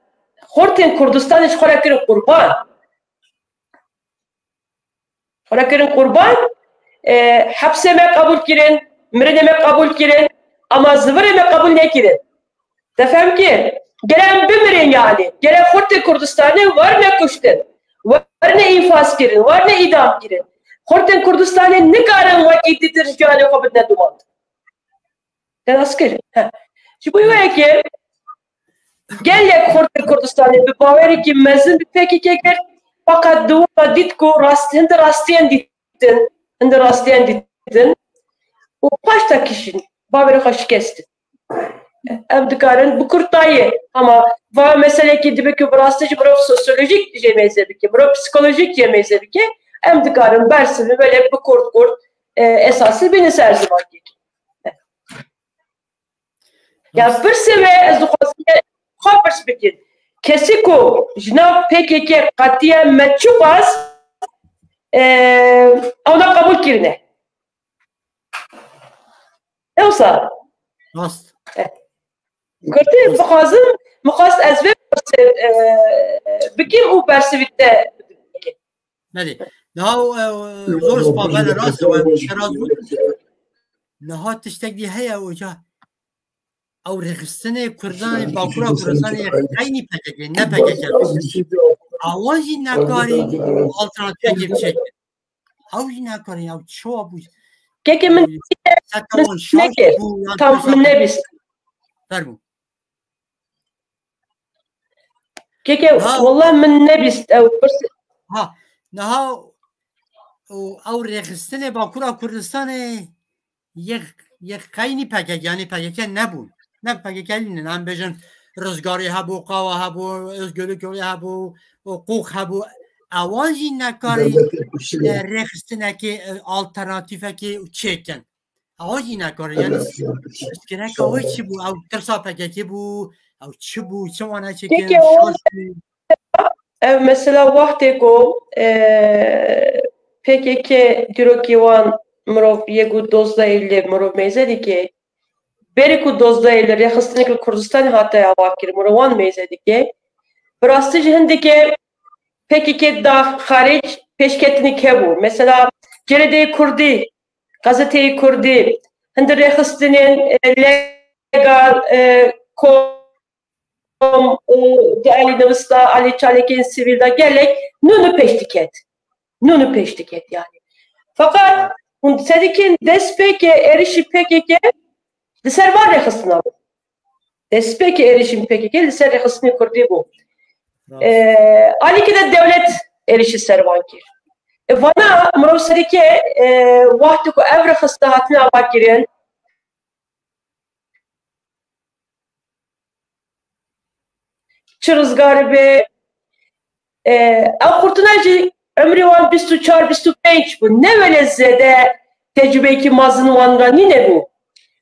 xortên Kurdistanê ji xwe re kirin qurban. Xwe re kirin qurban, e, hepsê me qebûl kirin, mirinê me qebûl kirin, ama zivirê me qebûl nekirin. Te fehm kir? Gere em bimirin yani. Gere xortê Kurdistanê werine kuştin, werine înfaz kirin, werine îdam kirin. Xortên Kurdistanê nikarin wekî dîtir ji cihanê xwe bidine dumand. Te nas kir? He. Ji bo wê yekê gelek xortê Kurdistanê bi bawerekî mezin bi P K K girt, fakat di wan dît ku rast, hindi rastiyên dîtin, hindi rastiyên dîtin û paşta kişîn, bawerê xwe şikestin. Em dikarin bi kurtayî, ama va meselekî dibe ku bi rastî jî mirov sosyolojîk jê mêze bike, mirov psikolojîk jê mêze bike, em dikarin bersivin, belê bi kurt kurt, e, esasî bînin ser zimankê. Ya pirsê me, ez dixwazim xwe pirs bikin. Kesî ku ji nav P K K qetiye me çiqas, e, ewna qebûl kirine. Ne wisa? Rast. Kurtê, bixwazim, mixwast ez vê pirsê, e, bikim û bersivî te bikim. Belê. Niha, e, zor spas, belê, rast e, we şeraz bû. Niha tiştek dî heye, oca. Ew rêxistinê Kurdan ê Bakura Kurdistanê yek qeynî P K K, ne P K K. Awan jî nekarî alternatîfekê biçêkin. Ew jî nekarî, ew çawa bû? Kekê min, e, min şaş nekir. Bû, yan tam min nebîst. Fermû. Keke, ha, wallah min nebîst ew pirs. Ha, niha û ew rêxistinê Bakura Kurdistanê yek, yek qeynî P K K, yanî P K K nebûn. Ne P K K nînin, em bêjin Rizgarî hebû, Qawa hebû, Özgürlük Yolu hebû, Hukuk hebû. Ewan jî nekarî, e, rêxistinekê, e, alternatîfekê çêkin. Ewa jî nekare, yanî pirsgirêka wê çi bû? Ew tirsa P K K bû, ew çi bû, çi wane çêkirin, şaş bû? Ev mesela wextê ku, e, P K K dîrokî wan mirov yê ku dozdeh Eylûlê mirov mêze dike, berî ku dozdeh Eylûlê rêxistineke li Kurdistanê hate avakirin, mirov wan mêze dike. Bi rastî jî hindike P K K da xaric pêşketinî hebû. Mesela Ceredeyê Kurdî, Gazeteyê Kurdî, hindî rêxistinên, e, legal, e, kom û di alî nivista, alî çalakiyên sivîl de gelek nû nû pêş diket. Nû nû pêş diket yani. Feqet hûn dîsa dikin destpêkê êrişî P K K li ser van rêxistina bû. Destpêkê êrişî P K K li ser rêxistinê Kurdî bû. Rast. E, alîkê de dewlet êrişî ser van kir. E, vana mirov sedike, e, wextê ku ev rêxistina hatine avakirin, çi rizgarî be, e, ew xurtina jî emrê wan bîst û çar bîst û pênc bû. Ne wele zêde tecrubeyekî mezin wan re nîne bû.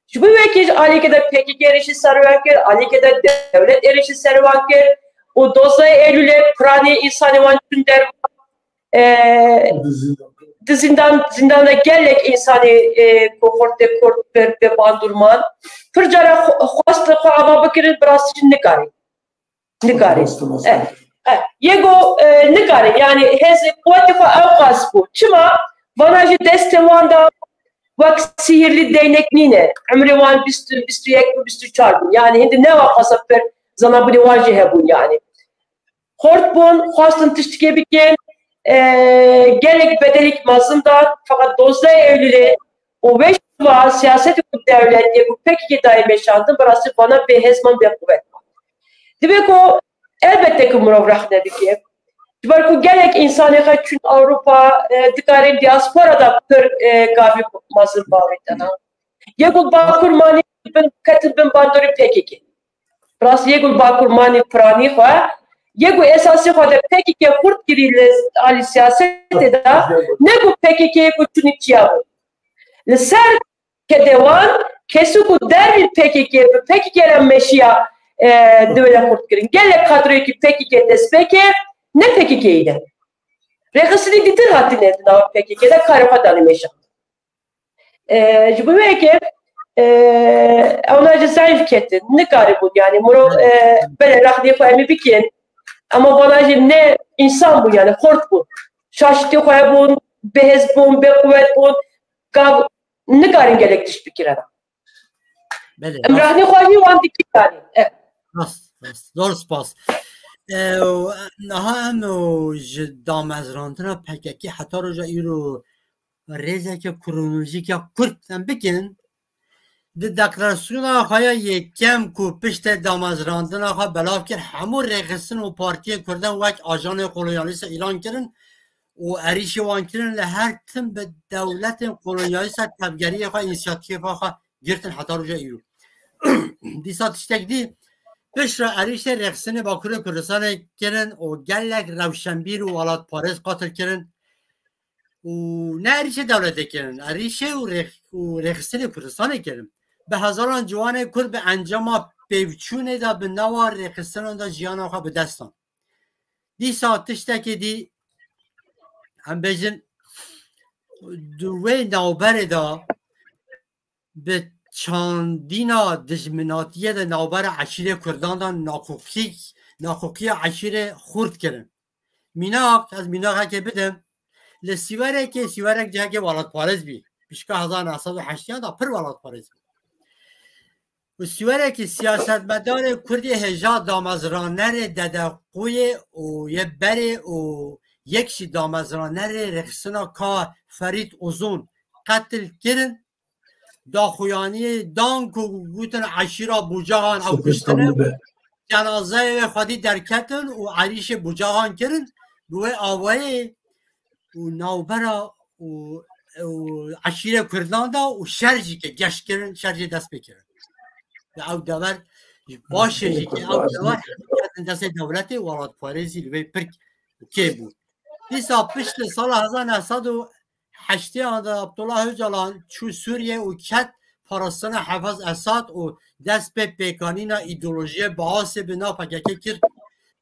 Ji bo wekî ji alîkê de P K K êrişî ser wan kir, alîkê de dewlet êrişî ser wan kir û dozdeh Eylûlê piranî însanê wan çûn derve. E, di zindan, zindan de gelek însanê, e, ku xortê Kurd bir bi bandorman. Pir cara xwe, xwest xwe ava bikirin, bi rastî jî nikarin. Nikarin. Eh, eh. Yê ku, e, nikarin. Yani hêzê quwetê xwe ew qas bû. Çima? Vana jî destê wan da wek sihirli değnek nîne. Emrê wan bîst, bîst û yek û bîst û çar bûn. Yani hindi ne wa qasa pir zanabûnê wan jî hebûn yani. Xort bûn, xwestin tiştikê bikin. E, gelek bedelek mezin dan, fakat dozdeh Eylülê û wê şiva siyasetê ku dewlet yê ku P K K dayê meşandin, bi rastî vana bêhêz man, bêquwet man. Divê ku elbette ku mirov rexne bike. Ji ber ku gelek însanê xwe çûn Ewropa, e, dikarin diaspora da pir, e, gavî mezin bavê dana. Yê ku Bakur manî bin, ketin bin bandorê P K K. Rast yê ku Bakur manî piranî xwe, yê ku esasê xwe de P K K xurt kirî li alî siyasetê de, ne ku P K K yê ku çûnî çiya bû. Li ser kedê wan, kesî ku dervî P K K, bi P K K re meşiya, e, dibe de xurt kirin. Gelek kadroyekî P K K destpêkê ne P K K yî ne. Rêxistinî dîtir hatine di nava P K K de karê xwe danî meşan. E, ji bo wê yekê, e, ewna jî zayîf ketin, nikaribûn, yani mirov, e, belê rexnê xwe em ê bikin, ama vana jî ne însan bûn, yani xort bûn. Şaşitê xwe bûn, bêhêz bûn, bêquwet bûn, gav nikarin gelek tişt bikirin. Belê, Em rast. rexnê xwe jî wan dikin, yani. E. Rast, rast. Zor spas. E, û, niha em û ji damezrandina P K K heta roja îro rêzeke kronolojîk ya kurt em bikin. Di deklarasyona xwe ya yekem ku piştê damezrandina xwe belav kir, hemû rêxistin û partiyên Kurdan wek ajanê kolonyalîst îlan kirin û êrîşê wan kirin, li her tim bi dewletên kolonyalîst tevgeriyê xwe, însiyatîfa xwe girtin heta roja îro. Dîsa tiştek dî, piştre êrîşê rêxistinê Bakurê Kurdistanê kirin û gelek rewşenbîr û welatparêz qatil kirin. Û ne êrîşê dewletê kirin, êrîşê û rêx-, û rêxistinê Kurdistanê kirin. Bi hezaran ciwanê Kurd bi encama pêvçûnê de bi nava rêxistinan de jiyana xwe bi dest dan. Dîsa tiştekê dî, em bêjin, di wê navberê de bi çandîna dijminatiyê de navbera eşîrê Kurdan de nakoxî-, nakoxiya eşîrê xurt kirin. Mînak, ez mînakekê bidim. Li Sîwerekê, Sîwerek cihekê welatparêz bî. Pişka hezar neh sed û heştiyan de pir welatparêz bî. Û Sîwerekê siyasetmedarê Kurdê hêja damezranerê Dedeqûyê û yê berê û yek jî damezranerê rêxistina ka Ferît Uzun qetil kirin. Daxuyaniyê dan ku gotin eşîra Bucaxan ew kuştine, cenazeyê wê xwedî derketin û êrîşê Bucaxan kirin, bi wê awayê û navbera û, û eşîrê Kurdan da û şer jî ke geş kirin, şer jî dest pê kirin. Ya ew dever baş e jî ke ew dever ketin destê dewletê, welatparêzî li vê pir kêm bû. Dîsa pişt li sala hezar neh sed û heştê de Abdullah Ocalan çû Sûriye û ket parastina Hafez Esad û dest pê pêkanîna îdeolojiyê Baasê bi nav P K K kir.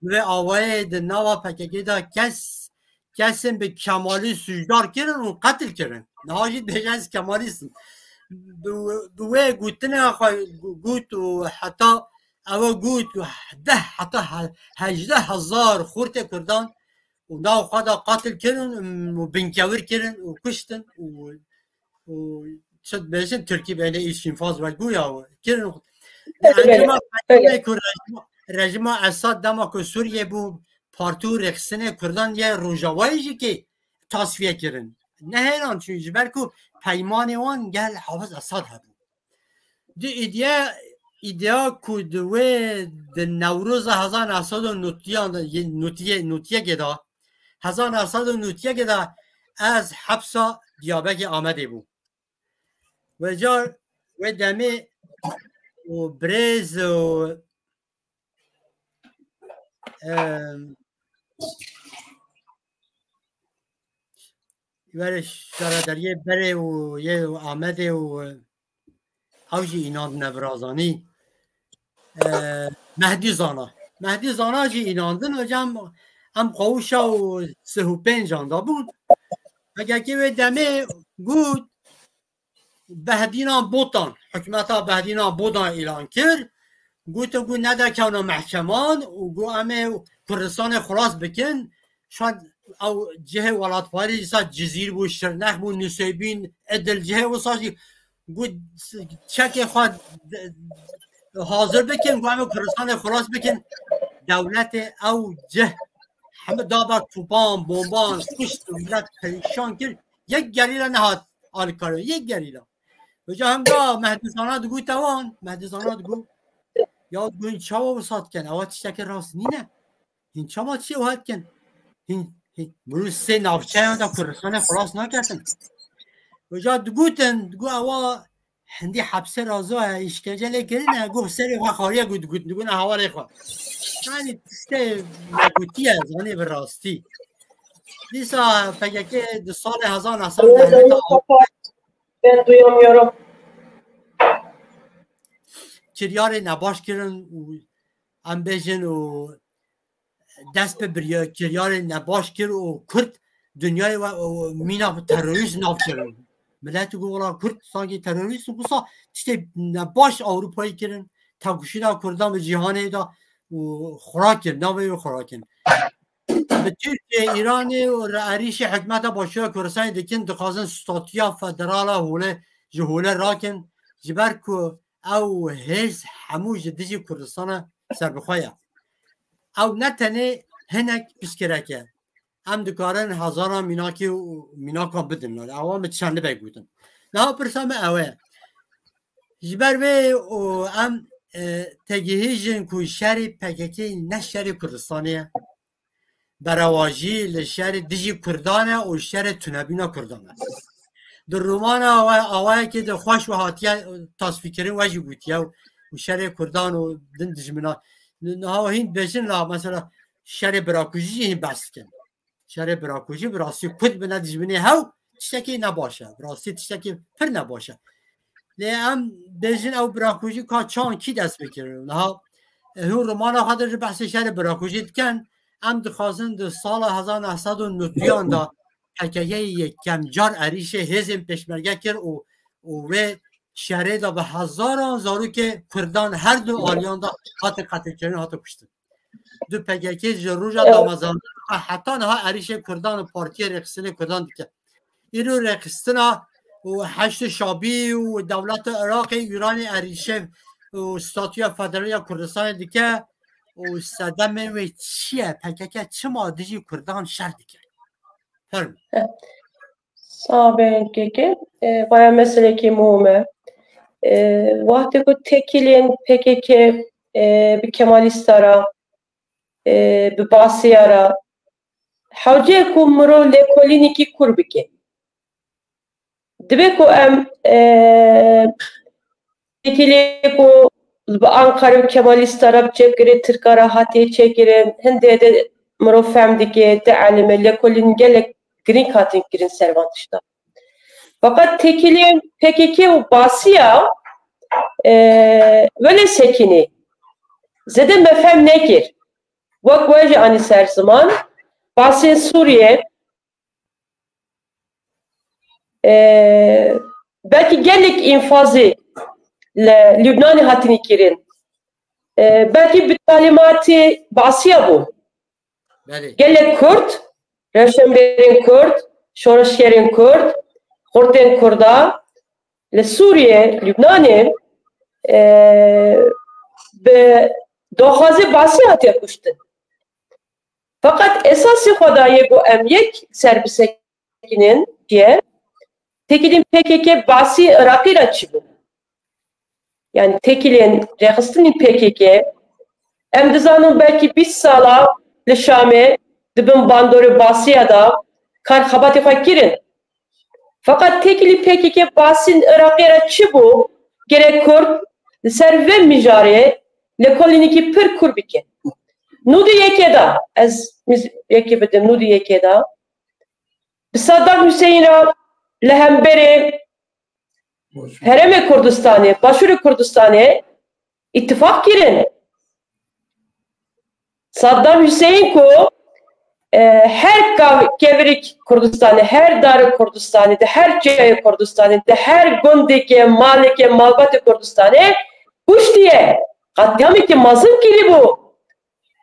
Bi vê awayê di nava P K K de kes, kesên bi Kemalî sûcdar kirin û qetil kirin. Niha jî dibêje ez Kemalîst im. Bi, bi wê gotinê xwe got û heta ew got û deh heta he-, hejdeh hezar xortê Kurdan û nav xwe de qatil kirin û binkewir kirin û kuştin û, û çi dibêjin Tirkî bêne îş infaz ve guya kirin. Belê, belê. Encama belê. Ku rejima, rejima Esad dema ku Sûriye bû, partî û rêxistinê Kurdan yê Rojavayê jî kê tasfiye kirin. Ne heyran çûn, ji ber ku peymanê wan gel Hafez Esad hebû. Di îdiya, îdiya ku di wê di Newroza hezar neh sed û notîyan de, yê notîye, notîyekê de, hezar neh sed û notîyekê de ez hepsa Diyabekê Amedê bûm. Wê car, wê demê û birêz û, em, Were şaredariyê berê û yê Amedê û, e, ew jî înandine birazanî. E, Mehdî Zana. Mehdî Zana jî înandin, hocam, em qawişa û sih û pêncan de bûn. P K K wê demê got, Behdîna Botan, hikûmeta Behdîna Botan îlan kir. Gotin ku nedarkevne mehkeman û got em ê Kurdistanê xilas bikin. Şan ew cihê welatparêz, dîsa Cizîr bû, Şirnex bû, Nuseybîn, Idil, cihê wisa jî got çekê xwe hazir bikin, ku em ê Kurdistanê xilas bikin. Dewletê ew cih hemû da ber topan, bomban, kuşt, millet perîşan kir. Yek gerîla nehat alîkarê, yek gerîla. Vêca hemda Mehdî Zana digot wan, Mehdî Zana digot, ya digot, hîn çawa wisa dikin? Ewa tiştekî rast nîne. Hîn çawa çi wiha dikin? Hîn, hîn, mirov sê navçeyan da Kurdistanê xilas naketin. Vêca digotin, digot ewa hindî hepsê raza ye, îşkence lê kirine, got serê xwe xariye, got, digot, digot ne hevalê xwe. Yani tiştê gotiye, zanî bi rastî. Dîsa P K K di salê hezar neh sed û deh de Ben duyamıyorum. Kiryarê nebaş kirin û em bêjin û dest bi birya-, kiryarê nebaş kir û Kurd dinyayê we û mîna terorîst nav kirin. Millet got wela Kurd sankî terorîst û wisa tiştê nebaş Ewropayê kirin. Tevkuşîna Kurdan bi cîhanê de û xura kirin, navê wê xura kirin. Bi Tirkiye, Îranê û re-, erîşê hikûmeta Başûra Kurdistanê dikin, dixwazin statûya federala holê, ji holê rakin, ji ber ku ew hêz hemû ji dijî Kurdistana serbixwe ye. Ew ne tenê hinek pirsgirêk e. Em dikarin hezaran mînakî û mînakan bidin. Ewa min çendibek gotin. Niha pirsa me ew e. Ji ber vê û em, e, tegihîjin ku şerê P K K ne şerê Kurdistanê ye. Berewajî li şerê dijî Kurdan e û şerê tunebîna Kurdan e. Di romana we awayekê de xweş we hatiye tasfîkirin, we jî gotiye û şerê Kurdan û din dijmina. Niha hîn bêjin la mesela şerê birakujî jî hîn behs dikin. Şerê birakujî bi rastî Kurd bine dijminê hew tiştekî nebaş e. Bi rastî tiştekî pir nebaş e. Lê em bêjin ew birakujî ka çawan kî dest pê kirin. Niha, e, hûn romana xwe de ji behsê şerê birakujî dikin. Em dixwazin di sala hezar neh sed û newdiyan de P K K yê yekem car erîşê hêzên pêşmerge kir û, û wê şerê de bi hezaran zarokê Kurdan her du aliyan de hatin qetilkirin, hatin kuştin. Di P K K ji roja Evet. damezrandina heta niha erîşê Kurdan û Partiya Rêxistinê Kurdan dike. Îro rêxistina û Heşdê Şabî û dewleta Iraqê Îranê erîşê û statûya federal ya Kurdistanê dike û sedemê wê çi ye? P K K çima dijî Kurdan şer dike? Fermo. Sağ ol, P K K. E, vaya meselekî muhim e. E, wextê ku têkiliyên P K K, e, bi Kemalîsta re, e, bi Basiya re, hewce ku mirov lêkolînekî kûr bike. Divê ku em, e, têkiliyê ku li bi Anqara bi Kemalîsta re bi çêkirê Tirka re hatiye çêkirin, hindê de mirov fehm dike, dielime, lêkolîn gelek girîng hatin kirin ser van tişta. Feqet têkiliyên P K K û Basiya, e, welê sekinî. Zêde me fehm nekir. Wek we jî anî ser ziman, Basên Sûriye, e, belkî gelek înfazê li Lubnanê hatine kirin. E, belkî bi talîmatê Basiya bû. Belê. Gelek Kurd, rewşenbîrên Kurd, şoreşgerên Kurd, xurtên Kurda li Sûriye, Lubnanê, e, bi daxwazê Basî hatiye kuştin. Feqet esasê xwe da yê ku em yek ser bisekinin çi ye? Têkiliyên P K K Basî Iraqî re çi bû? Yani têkiliyên rêxistinî P K K, em dizanin belkî bîst sala li Şamê di bin bandorê Basiya de kar xebatê xwe kirin. Feqet têkilî P K K Basîn Iraqê re çi bû? Gerek Kurd li ser vê mijarê lêkolînekî pir kûr bike. Nûdî yekê de, ez miz-, yekê bidim, nûdî yekê de. Bi Saddam Hüseyin re li hemberê Herêmê Kurdistanê, Başûrê Kurdistanê îtifaq kirin. Saddam Hüseyin ku, e, her kav-, kevirîk Kurdistanê, her darê Kurdistanê, di her çiyayê Kurdistanê, di her gundekê, malekê, malbatê Kurdistanê kuştiye. Qetlîamekî mezin kirîbû.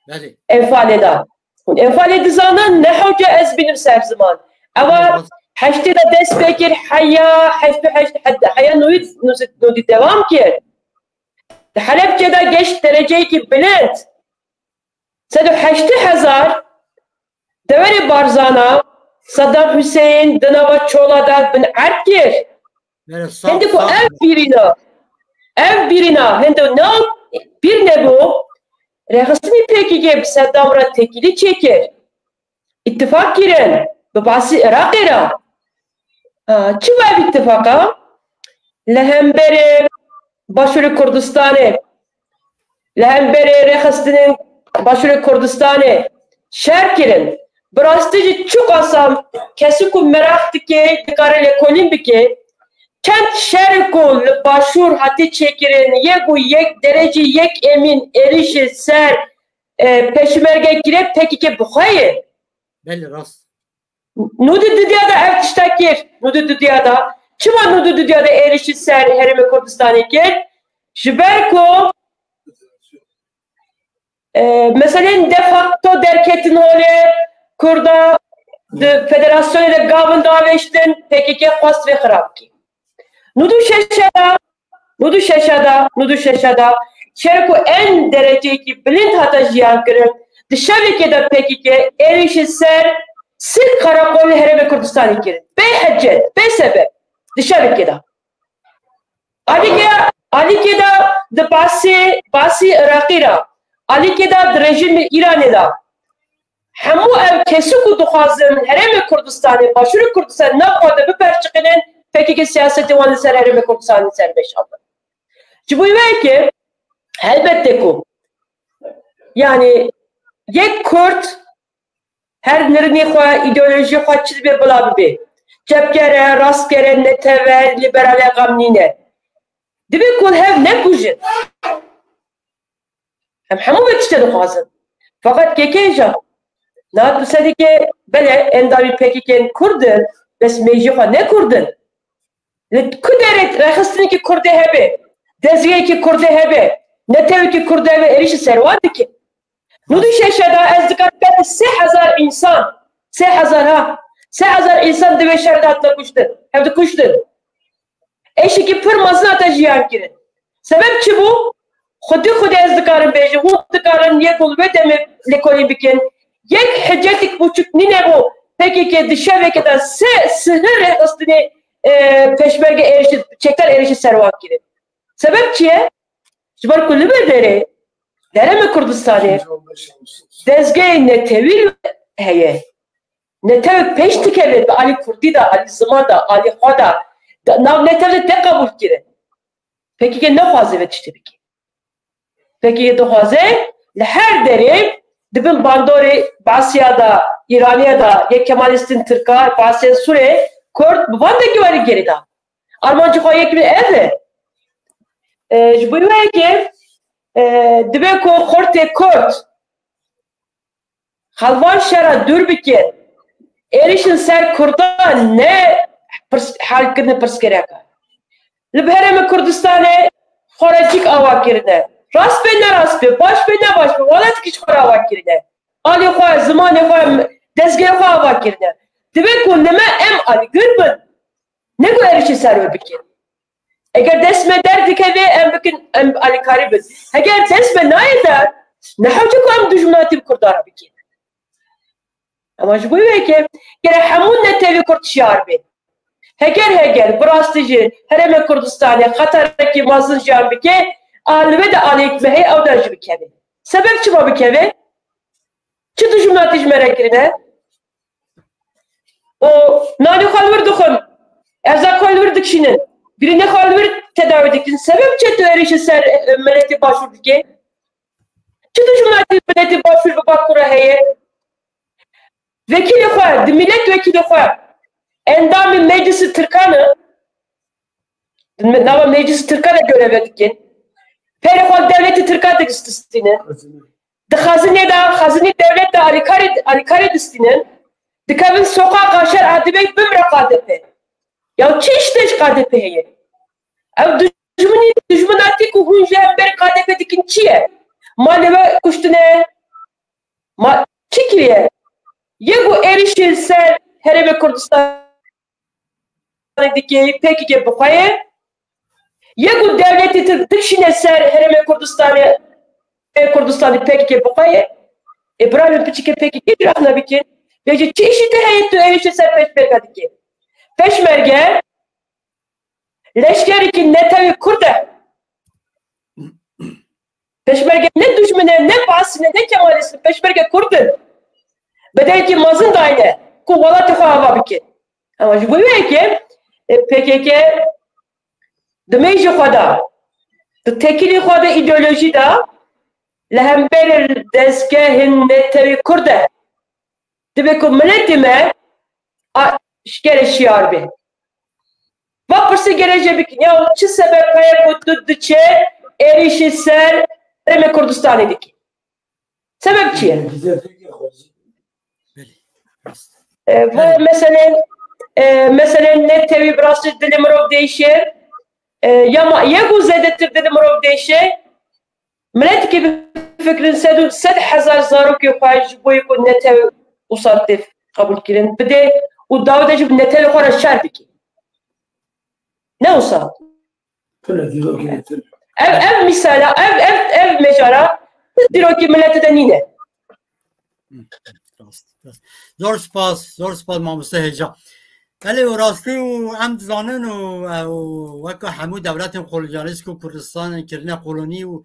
Belê. Enfalê de. Hûn Enfalê dizanin, ne hewce ez bînim ser ziman. Ewa heştê de dest pê kir, heya heşt û heşt, hed-, heya nodî, nodî devam kir. Di Helebçe de geşt dereceyekî bilind. Sed û heştê hezar deverê Barzana, Saddam Huseyîn di nava çola de bin erd kir. Hende ku ev bîrîna, ev bîrîna, hende na bîr nebû, rêxistinî P K K bi Seddam re têkilî çêkir. Îtifaq kirin bi Basî Iraqê re. Ha, çi bû ev îtifaqa? Li hemberê Başûrê Kurdistanê, li hemberê rêxistinên Başûrê Kurdistanê şer kirin. Bi rastî jî çiqasa kesî ku meraq dike, dikare lêkolîn bike. Çend şer ku li Başûr hatî çêkirin, yek û yek derecî yek emîn êrişî ser, e, pêşmerge kire, P K K bi xwe ye. Belê, rast. Nû di didiya de ev tişta kir. Nû di didiya de. Çima nû di didiya de êrişî ser Herêmê Kurdistanê kir? Ji ber ku, e, meselên de facto derketin holê, Kurda di federasyonê de gavin davêştin, P K K xwest vê xirab kir. Nû du şeşe de, nû du şeşe de, nû du şeşe de, şer ku en dereceyekî bilind hate jiyan kirin, di şevekê de P K K êrişî ser sê qereqolê Herêmê Kurdistanê kirin. Bê hecet, bê sebeb. Di şevekê de. Alîkê, alîkê de di Basî, Basî Iraqî re, alîkê de di rejîmê Îranê de. Hemû ev kesî ku dixwazin Herêmê Kurdistanê, Başûrê Kurdistanê nav xwe de biperçiqînin, P K K siyasetê wan li ser Herêmê Kurdistanê ser meşandin. Ji bo wê yekê helbette ku, yanî, yek Kurd her nirnî xwe, îdeolojî xwe çi dibe bila bibe. Çepger e, rastger e, netew e, lîberal e, xem nîne. Divê ku hev nekujin. Em hemû vê tiştê dixwazin. Feqet kekên ja, niha tu serê ke belê endamî P K K yên Kurd in, bes mêjî xwe ne Kurd in. Li ku derê rêxistinekî Kurdê hebe, dezgehekî Kurdê hebe, netewekî Kurdê hebe êrîşî ser wan dike. Nû du şeşe de ez dikarim bes sê hezar însan, sê hezar ha, sê hezar însan di vê şerê de hatine kuştin. Hev dikuştin. Êşekî pir mezin hate jiyan kirin. Sebeb çi bû? Xwedî xwedî ez dikarim bêjim, hûn dikarin yek û li vê demê lêkolîn bikin. Yek hecetik buçuk nîne bû P K K di şevekê de sê sihir rêxistinê, e, pêşmerge êrişî, çekdar êrişî ser wan kirin. Sebeb çi ye? Ji ber ku li vê derê, Herêmê Kurdistanê, dezgehê netewî heye. Netewek pêş dikeve, di alî kurdî de, alî ziman de, alî xwe de, di nav netew de tê qebûl kirin. P K K nexwaze vê tiştê bike. P K K dixwaze li her derê di bin bandorê Basiya de, Îraniya de, yê Kemalîstên Tirka, Basên Sûrê, Kurd bi van dengê werî gerî de. Armancê xwe yek ev e. E, ji bo wê yekê, e, divê ku xortê Kurd xelvan şera dûr bikin. Êrişin ser Kurdan ne pirs-, helkirin pirsgirêka. Li Herêmê Kurdistanê xwe re cîk ava kirine. Rast be, ne rast be, baş be, ne baş be, welatekî ji xwe re ava kirine. Alî xwe, zimanê xwe, dezgehê xwe ava kirine. Divê ku li me em alîgir bin. Ne ku êrişî ser we bikin. Eger dest me derdikeve, em bikin, em alîkarî bin. Heger dest me nayê der, ne hewce ku em dijminatî bi Kurdan re bikin. Ama ji bo wê yekê gere hemû netewê Kurd şiyar bin. Heger, heger, bi rastî jî Herêmê Kurdistanê xetarekî mezin jiyan bike, a li vê de alî me heye, ew de jî bikeve. Sebeb çima bikeve? Çi dijminatî ji me re kirine? Û nanê xwe li wir dixwin, erzaq xwe li wir dikişînin, birînê xwe li wir tedawî dikin. Sebeb çi tu êrîşî ser, e, miletê Başûr dike? Çi dijminatî miletê Başûr bi Bakur re heye? Vekîlê xwe, di milet wekîlê xwe, endamê Meclîsê Tirkan e, di nava Meclîsê Tirkan de göreve dikin. Perê xwe li dewletê Tirkan distînin. Di xezinê de, xezinê dewlet de alîkarê, alîkarê distînin. Dikevin soqaqa şer a divê bimre K D P. Ya çi îşte ji K D P heye? Ev dijminî, dijminatî ku hûn ji hemberî K D P dikin çi ye? Malê we kuştine, ma, çi kiriye? Yê ku êrişê ser Herêmê Kurdistanê dike, P K K bi xwe ye. Yê ku dewletê Tirk dikişîne ser Herêmê Kurdistanê, ê Kurdistanê P K K bi xwe ye. Ê birayê min piçike P K K cih nabikin. Bêje çi îşî te heye tu êrişê ser Pêşmerge dike? Pêşmerge leşkerekî netewî Kurd e. Pêşmerge ne dijmin e, ne Baasî ne, ne Kemalîst in. Pêşmerge Kurd in. Bedelekî mezin dayne ku welatê xwe ava bikin. Ama ji bo wê yekê, e, P K K di mêjê xwe de, di têkilî xwe de, îdeolojî de li hemberî dezgehên netewî Kurd e. Divê ku miletê me a, ji gere şiyar be. Va pirsê gere jê bikin. Ya çi sebeb heye ku tu diçe êrişî ser Herêmê Kurdistanê dikî? Sebeb çi ye? Belê. Rast. E, bu Belê. meselen, e, meselen netewî bi rastî dilê mirov değişir. E, ya ma, yê ku zêdetir dilê mirov değişir. Miletikê bifikirin, sed û sed hezar zarokê xwe ji bo yê ku netew û santê qebûl kirin bide û dawide jî bi netewê xwe re şer bike. Ne wisa? Tune dîrokê netew. Ev, ev misala, ev, ev, ev mejara dîrokê miletê de nîne. Rast, rast. Zor spas, zor spas mamoste Hêja. Belê û rastî û em dizanin û, û weke hemû dewletên kolonyalîst ku Kurdistanê kirine kolonî û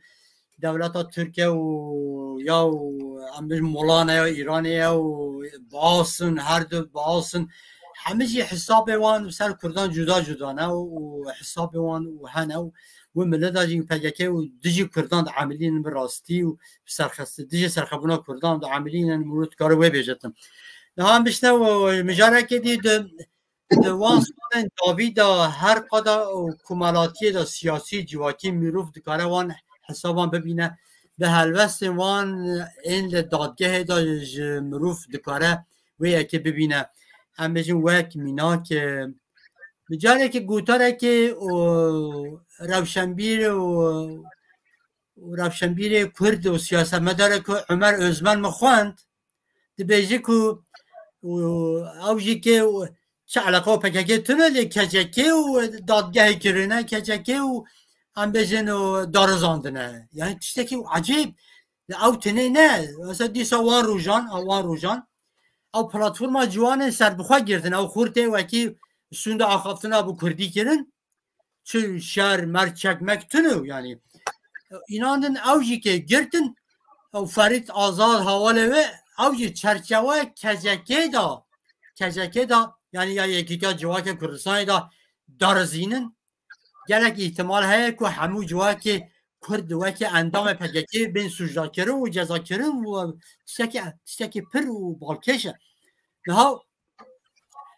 dewleta Tirkiye û ya û em bijin Molan e ya Îranê ye û Baas in, her du Baas in. Hemî jî hesabê wan ser Kurdan cuda cuda ne û, û hesabê wan û hene û wê mileta jî P K K û dijî Kurdan diemilînin bi rastî û bi serxesti, dijî serxebûna Kurdan diemilînin, mirov dikare wê bêje tim. Niha em bişne û mijarekê dî di, di wan salên dawî de her qada û komelatiyê de siyasî, civakî mirov dikare wan hesaban bibîne. Bi helwestên wan ên li dadgehê de ji mirov dikare wê yekê bibîne. Em bêjin wek mînak, e, bi carekê gotarekê û rewşenbîr û, û rewşenbîrê Kurd û siyasetmedarê ku Ömer Özmen min xwend, dibêje ku û ew jî ke û çi eleqa û P K K tune lê K C K û dadgehê kirine, K C K û em bêjin û darizandine. Yani tiştekî ecêb. Ew tinê ne. Mesela dîsa wan rojan, a wan rojan. Ew platforma ciwanên serbixwe girtin. Ew xurtê wekî sûnda axaftina bi kurdî kirin. Çi şer, mer, çekmek tune yani. Înandin ew jî ke girtin, ew Ferît Azad hawalê wê, ew jî çerçewe K C K da, K C K da, yani ya Yekîtiya Civakê Kurdistanê da darizînin. Gelek îhtimal heye ku hemû civakê Kurd weke endamê P K K bên sûcdarkirin û cezakirin û tiştekî, tiştekî pir û balkêş e. Niha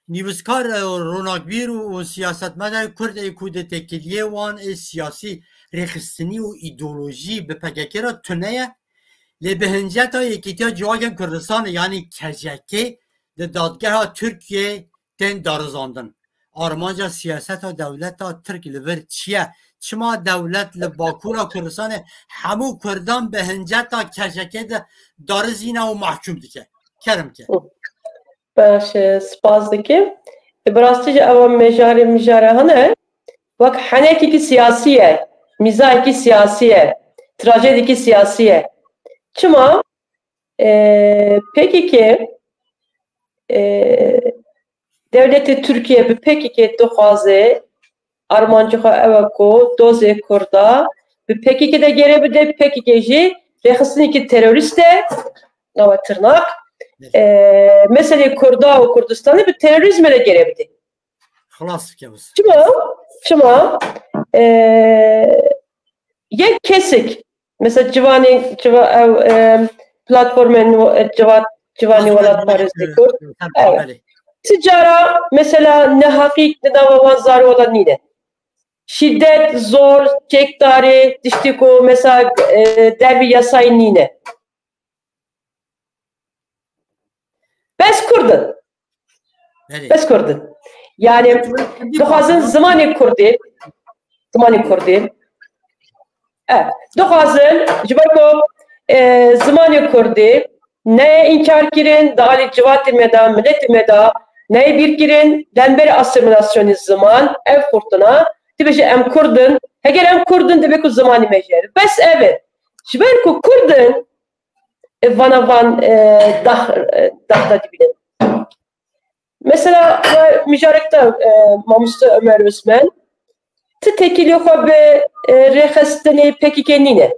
nivîskar, e, ronakbîr û, û siyasetmedar Kurd ê ku di têkiliyê wan ê siyasî, rêxistinî û îdeolojî bi P K K re tune ye, lê bi hinceta Yekîtiya Civakên Kurdistanê, yanî K C K, di dadgeha Tirkiyeyê tên darizandin. Armanca siyaseta dewleta Tirk li vir çi ye? Çima dewlet li Bakûra Kurdistanê hemû Kurdan bi hinceta K C K de darizîne û mahkûm dike? Kerem ke. Baş e, spas dikim. E, bi rastî jî ewa mejarê mijare hene. Wek henekekî siyasî ye, mîzayekî siyasî ye, trajedekî siyasî ye. Çima? E, P K K, e, dewletê Tirkiye bi P K K dixwaze, armancê xwe ew e ku dozê Kurda bi P K K de gere bide, P K K jî rêxistinekî terorîst e, nava tirnak, e, meselê Kurda û Kurdistanê bi terorîzmê de gere bide. Xilas bike biz. Çima? Çima? E, yek kesik, mesela civanê, civa, ew, e, platformên nû, e, civa, civanê welatparêzê Kurd. Evet. Belê. Ti cara, mesela, nehaqî di nava wan zarê wan de nîne. Şîdet, zor, çekdarî, tiştî ku, mesela, e, dervî yasayî nîne. Bes Kurd in. Belê. Bes Kurd in. Yani, dixwazin zimanê Kurdî, zimanê Kurdî. E, dixwazin, ji ber ku, e, zimanê Kurdî, neyê înkar kirin, di alî civatê me de, miletê me de neyê bîr kirin, di hemberî asîmîlasyonê ziman, ev xurtina, dibêje em Kurd in, heger em Kurd in, divê ku zimanê me jî hebe. Bes ev e. Ji ber ku Kurd in, e, vana van, e, dax, e, daxda dibînin. Mesela, we mijarek te, e, mamoste Ömer Özmen, ti têkilî xwe bi, e, rêxistinê P K K nîne.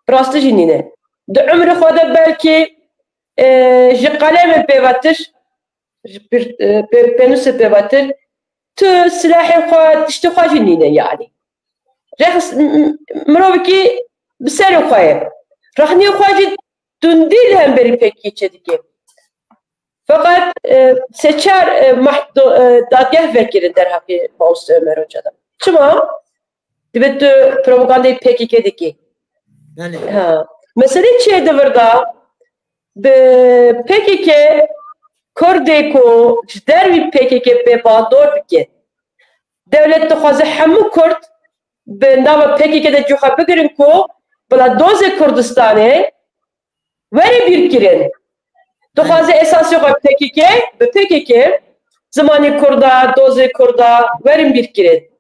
Bi rastî jî nîne. Di umrê xwe de belkî, e, ji qelemê pêvetir, ji pir-, e, pê-, pênûsê pêvetir, tu silahê xwe, tiştê xwe jî nîne yani. Rêxis-, m-, m-, mirovekî bi serê xwe ye. Rexnê xwe jî tundî li hemberî P K K çêdike. Feqet, e, sê çar, e, mah-, do-, e, dadgeh vekirin derheqê Mamoste Ömer Hoca de. Çima? Dibe tu propagandayê P K K dikî. Belê. Ha. Meselê çi ye di vir de? Bi P K K Kurdê ku ji dervî P K K pê bandor bike. Dewlet dixwaze hemû Kurd bi nava P K K de cî xwe bigirin ku bila dozê Kurdistanê were bîrkirin. Dixwaze esasê xwe P K K, bi P K K zimanê Kurda, dozê Kurda werin bîrkirin.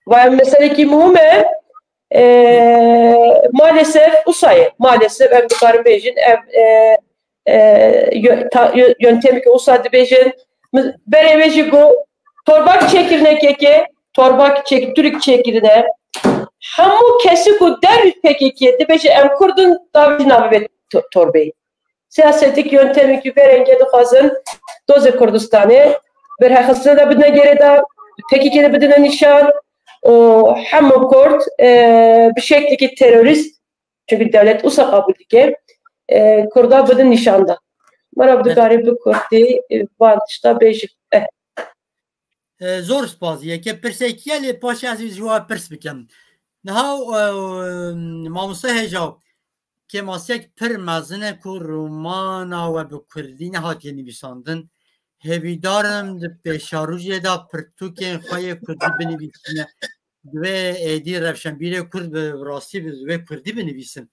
Vay meselekî muhim e. E, maalesef usa ye. Maalesef em dikarin bêjin ev, e, e, yö-, ta-, yö-, yöntemê ku usa dibêjin. Mi-, berê wê jî got, torbak çêkirine kekê, torbak çêk-, Türk çêkirine. Hemû kesî ku dervî P K K dibêje em Kurd in, davêjin navê vê to-, torbeyê. Siyasetik yöntemekî vê rengê dixwazin dozê Kurdistanê bi rêxistinê de bidine gerê de, P K K de bidine nîşan û hemû Kurd, e, bi şeklekî terorîst, çunku dewlet usa qebûl dike, e, Kurda bidin nîşan de. Mera bi Evet. dikarî bi Kurdî, e, van tişta bêjin. Eh. E, zor spas. Yeke pirsek ye, lê paşê ez ê ji we pirs bikim. Niha, e, mamoste Heja, kêmasiyek pir mezin e ku romana we bi kurdî nehatiye nivîsandin. Hêvîdar im di pêşerojê de pirtûkên xwe yê kurdî binivîsîne. Divê êdî rewşenbîrê kurd bi rastî bi, divê kurdî binivîsin.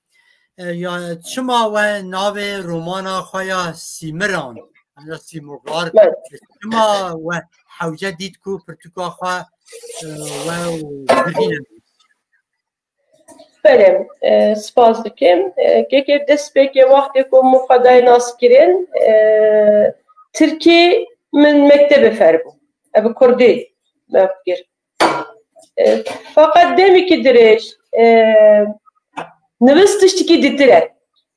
E, ya çima we navê romana xwe ya Sîmiran, ya Sîmurlar, Evet. çima we hewce dît ku pirtûka xwe, e, we û kurdî ne? Belê, e, spas dikim. E, kekê destpêkê wextê ku min xwe dayê nas kirin, e, Tirkî min mektebê ferbû. Ev bi Kurdî me kir. E, feqet demekî dirêj, e, nivîs tiştekî ditir e.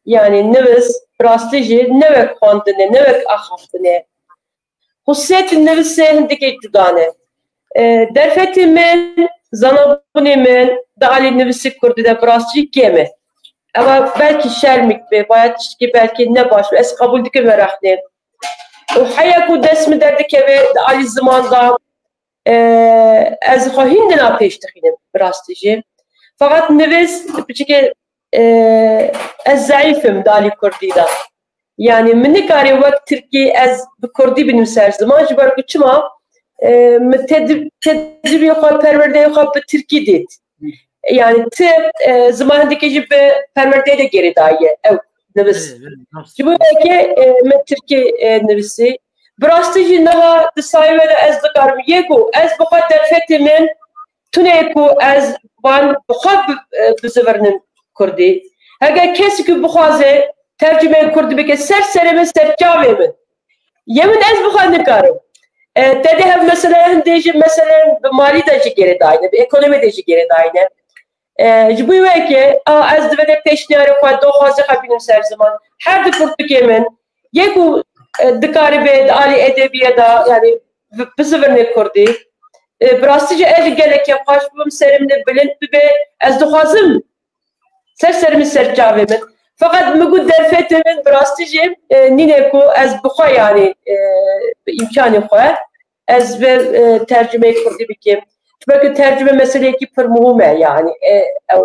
Yani nivîs, bi rastî jî ne wek xwendin e, ne wek axaftin e. Xusûsiyetên nivîsê hindikê cuda ne. E, derfetê min, zanabûnê min di alî nivîsê kurdî de bi rastî jî kêm e. Ewa belkî şermik be, vaya tiştekî belkî ne baş be, ez qebûl dikim, meraq ne. Û heya ku dest min derdikeve di alî ziman de, e, ez xwe hîn dina pêş dixînim, bi rastî jî. Feqet nivîs, piçikê, e, ez zeîf im di alî kurdî de. Yani min nikarî wek tirkî ez bi kurdî binivîsim her ziman, ji ber ku çima, e, min tedrî-, tedrîbê xwe, perwerdeyê xwe bi tirkî dît. Yani ti, e, ziman hindikê jî bi perwerdeyê de gerê daye ew nivîs. Belê, belê, rast. Ji bo yekê, e, min tirkî, e, nivîsî. Bi rastî jî niha di sayê we de ez dikarim. Yê ku ez bi xwe derfetê min tune ku ez van bi xwe bi-, e, bizivirnim kurdî. Heger kesî ku bixwaze tercumeyê kurdî bike ser serê min, ser çavê min. Yê min ez bi xwe nikarim. E, te dê hev mesele hindê jî mesele bi malî de jî gerê dayne, bi ekonomî de jî gerê dayne. E, ji bo wê yekê, a, ez divê pêşniyarê xwe, doxwazê xwe bînim ser ziman. Her di pirtûkê min, yê ku, e, dikarîbe di alî edebiyê de, yani, bi-, bizivirnê kurdî. E, bi rastî jî ez jî gelek kêfxweş bibim, serê min ê bilind bibe. Ez dixwazim ser serê min, ser çavê min. Feqet min got derfetê min bi rastî jî, e, nîne ku ez bi xwe, yani, e, bi îmkanê xwe ez vê, e, tercumeyê kurdî bikim. Çunku tercume meseleyekî pir muhim e, yani, e, ew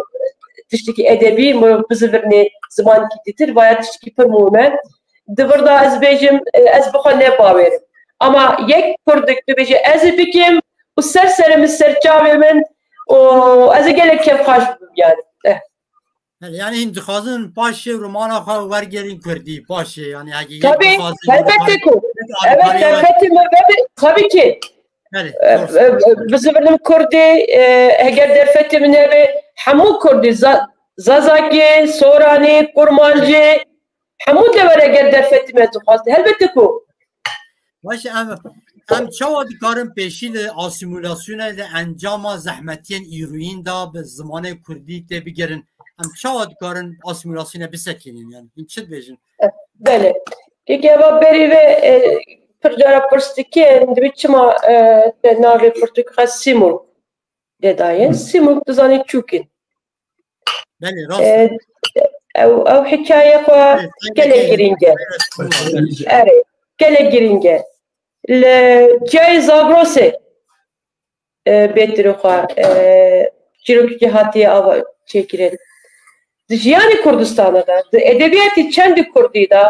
tiştekî edebî, mirov bizivirnê zimanekî dîtir, vaya tiştekî pir muhim e. Di vir de ez bêjim, e, ez bi xwe ne bawer im. Ama yek kurdik bibêje, ez ê bikim û ser serê min, ser çavê min û ez ê gelek kêfxweş bibim, yani. Eh. Belê, yani hîn dixwazin paşê romana xwe wergerîn kurdî, paşê, yani hegî Tabii, elbette ku. Evet, derfetê me vebe, tabii ki. Belê, E, e, e, Bizivinim kurdî, e, heger derfetê min hebe, hemû kurdî, Za- Zazakî, Soranî, Kurmancî, hemû dever heger derfetê me dixwazî. Helbette ku. Baş em, em çawa dikarin pêşî li asîmîlasyonê li encama zehmetiyên îroyîn de bi zimanê kurdî tê bigerin? Em çawa dikarin asîmîlasyonê bisekînin, yani? Hîn çi dibêjin? Belê. Kekê eva berî ve, e, pir cara pirs dikin, dibê çima, e, te navê pirtûk xwe Sîmurg de daye. Sîmurg dizanî çûk in. Belê, rast. E, ew, ew hikaye xwe gelek girîng e. Erê, gelek girîng e. Li çiyayê Zagrosê, e, bêtirê xwe, e, çîrokekî hatiye ava çêkirin. Di jiyanê Kurdistana de, di edebiyatê çendî kurdî de,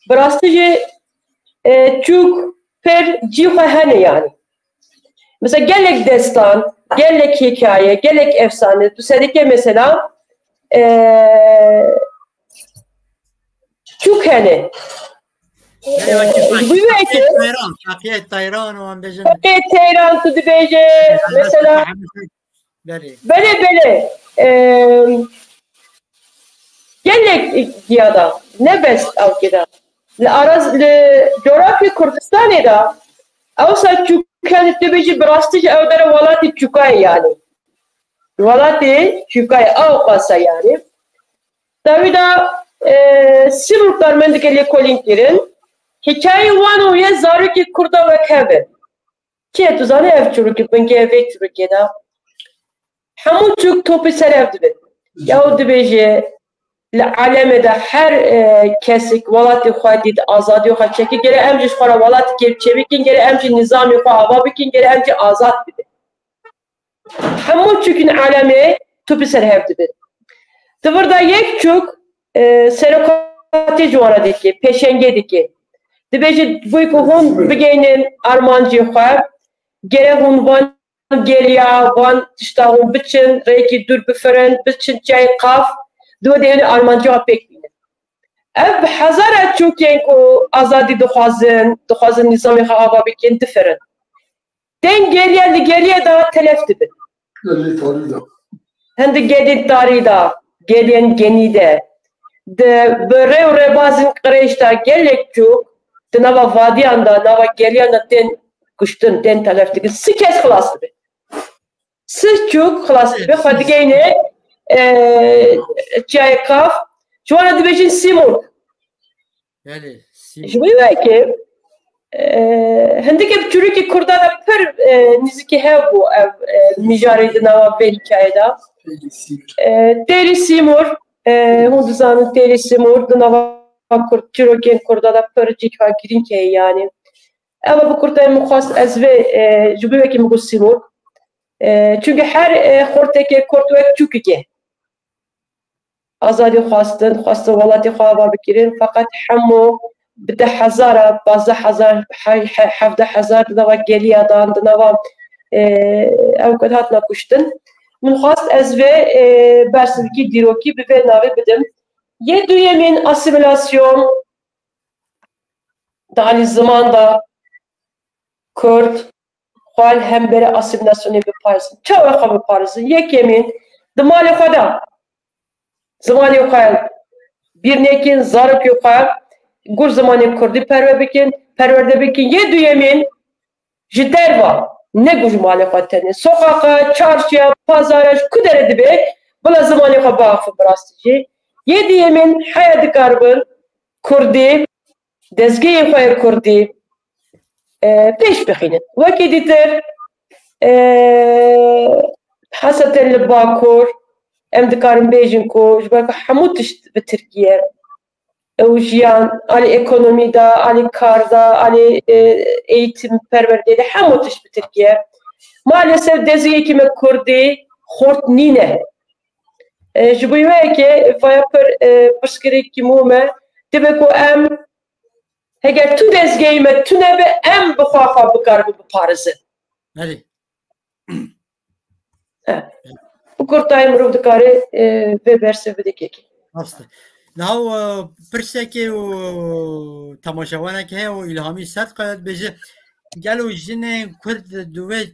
bi rastî jî, e, çûk pir cî xwe hene, yanî. Mesela gelek destan, gelek hikaye, gelek efsane, tu sereke mesela, e, çûk hene. Belê, wekî Ji bo wê yekê Teyran, Şaxiyê Teyran û em bêjin. Şaxiyê Teyran tu dibêje, mesela Belê. Belê, belê. Em, gelek giya da, ne bes ew giya da. Li araz, li coğrafya Kurdistanê de, ewsa çûk hene, tu bêjî bi rastî jî ew dere welatê çûka ye, yanî. Welatê çûka ye, ew qasa, yanî. Dawî de, e, Sîmurg karmendike lêkolîn kirin. Hikayê wan û yê zarokê Kurda wek hev e. Kê tu zanî ev çirûkê, bingehê vê çirûkê de? Hemû çûk topî ser hev dibin. Ya û dibêje, li alemê de her, e, kesik welatê xwe dît, azadiyê xwe çekî, gere em jî ji xwe re welatê kêfçe bikin, gere em jî nîzamê xwe ava bikin, gere em jî azad bibin. Hemû çûkên alemê topî ser hev dibin. Di vir de yek çûk, e, serokatê ji wan re dike, pêşengê dike. Dibêje, ji bo ku hûn bigeynin armancê xwe, gere hûn van geliya, van tişta hûn biçin, rêyekî dûr bifirin, biçin çiyayê Qaf, di wê de hûn armancê xwe pêk bînin. Ev bi hezara çûkên ku azadî dixwazin, dixwazin nîzamê xwe ava bikin, difirin. Tên geliya, li geliya de telef dibin. Gelê tarî de. Hindik gelên tarî de, gelên genî de. Di, bi rê û rêbazên qirêj de gelek çûk di nava vadiyan de, nava geliyan de tên kuştin, tên telef dikin. Sî kes xilas dibe. Sî çûk xilas dibe. Xwe digeyne, e, çiyayê Qaf. Ji wan re dibêjin Sîmurg. Belê, Ji bo wê yekê, e, hindikê bi çirûkê Kurda de pir, e, nîzikî hev bû ev, e, mijarê di nava vê hikayê de. E, Têrî Sîmur, e, hûn dizanin Têrî Sîmur di nava Kurd, çirokên Kurda de pir cîka girîng heye, yanî. Ev bi kurtayî min xwest ez vê, e, ji bo wê yekê min got Sîmur. E, çunke her, e, xortekê Kurd wek çûkekê. Azadî xwestin, xwestin welatê xwe ava bikirin, feqet hemû bi deh hezar, pazdeh hezar, he-, he-, hevdeh hezar di nava geliya dan, di nava, e, ew ket hatina kuştin. Min xwest ez vê, e, bersivkî dîrokî bi vê navê bidim. Yê duyemîn asîmîlasyon di alî ziman de Kurd xwe li hemberî asîmîlasyonê biparêzin. Çawa xwe biparêzin? Yekemîn, di malê xwe de zimanê xwe bîr nekin, zarokê xwe gur zimanê kurdî perwe bikin, perwerde bikin. Yê duyemîn, ji derva, ne ku ji malê xwe tenê, soqaqa, çarşiya, pazara, ji ku dere dibe, bila zimanê xwe biaxifin bi rastî jî. Yê duyemîn, heya dikaribin kurdî, dezgehê xwe yê kurdî, e, pêş bixînin. Wekî dîtir, e, heseten li Bakur, em dikarin bêjin ku ji ber ku hemû tişt bi tirkî ye. Ew jiyan, alî ekonomî de, alî kar de, alî, e, eğitim, perwerdeyê de hemû tişt bi tirkî ye. Maalesef dezgehekî me kurdî xurt nîne. E, ji bo wê yekê vaya pir, e, pirsgirêkî mû me, dibe ku em, heger tu dezgehê me tune be, em bi xwe xwe bikaribin biparêzin. Belê. E. Bi kurtayî mirov dikare, e, vê bersê bide kekê. Rast e. Niha, e, pirsekê û temaşevanek heye û Îlhamî Sertkaya dibêje, gelo jinên Kurd divê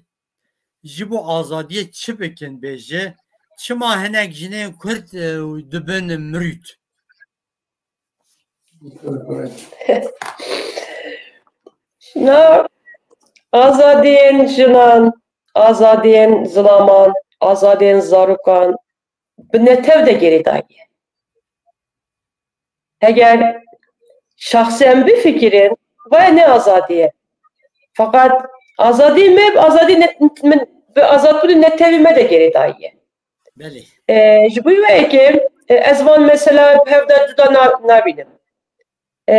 ji bo azadiyê çi bikin, bêje, çima hinek jinên Kurd, e, dibin mirût? Na, azadiyên jinan, azadiyên zilaman, azadiyên zarokan bi netew de gerê daye. Heger şexsî em bifikirin, vay ne azadî ye. Feqet azadî me, azadî ne, min bi azadbûnê netewî me de gerê daye. Belê. E, ji bo wê yekê, e, ez van mesela bi hev de cuda na-, nabînim. E,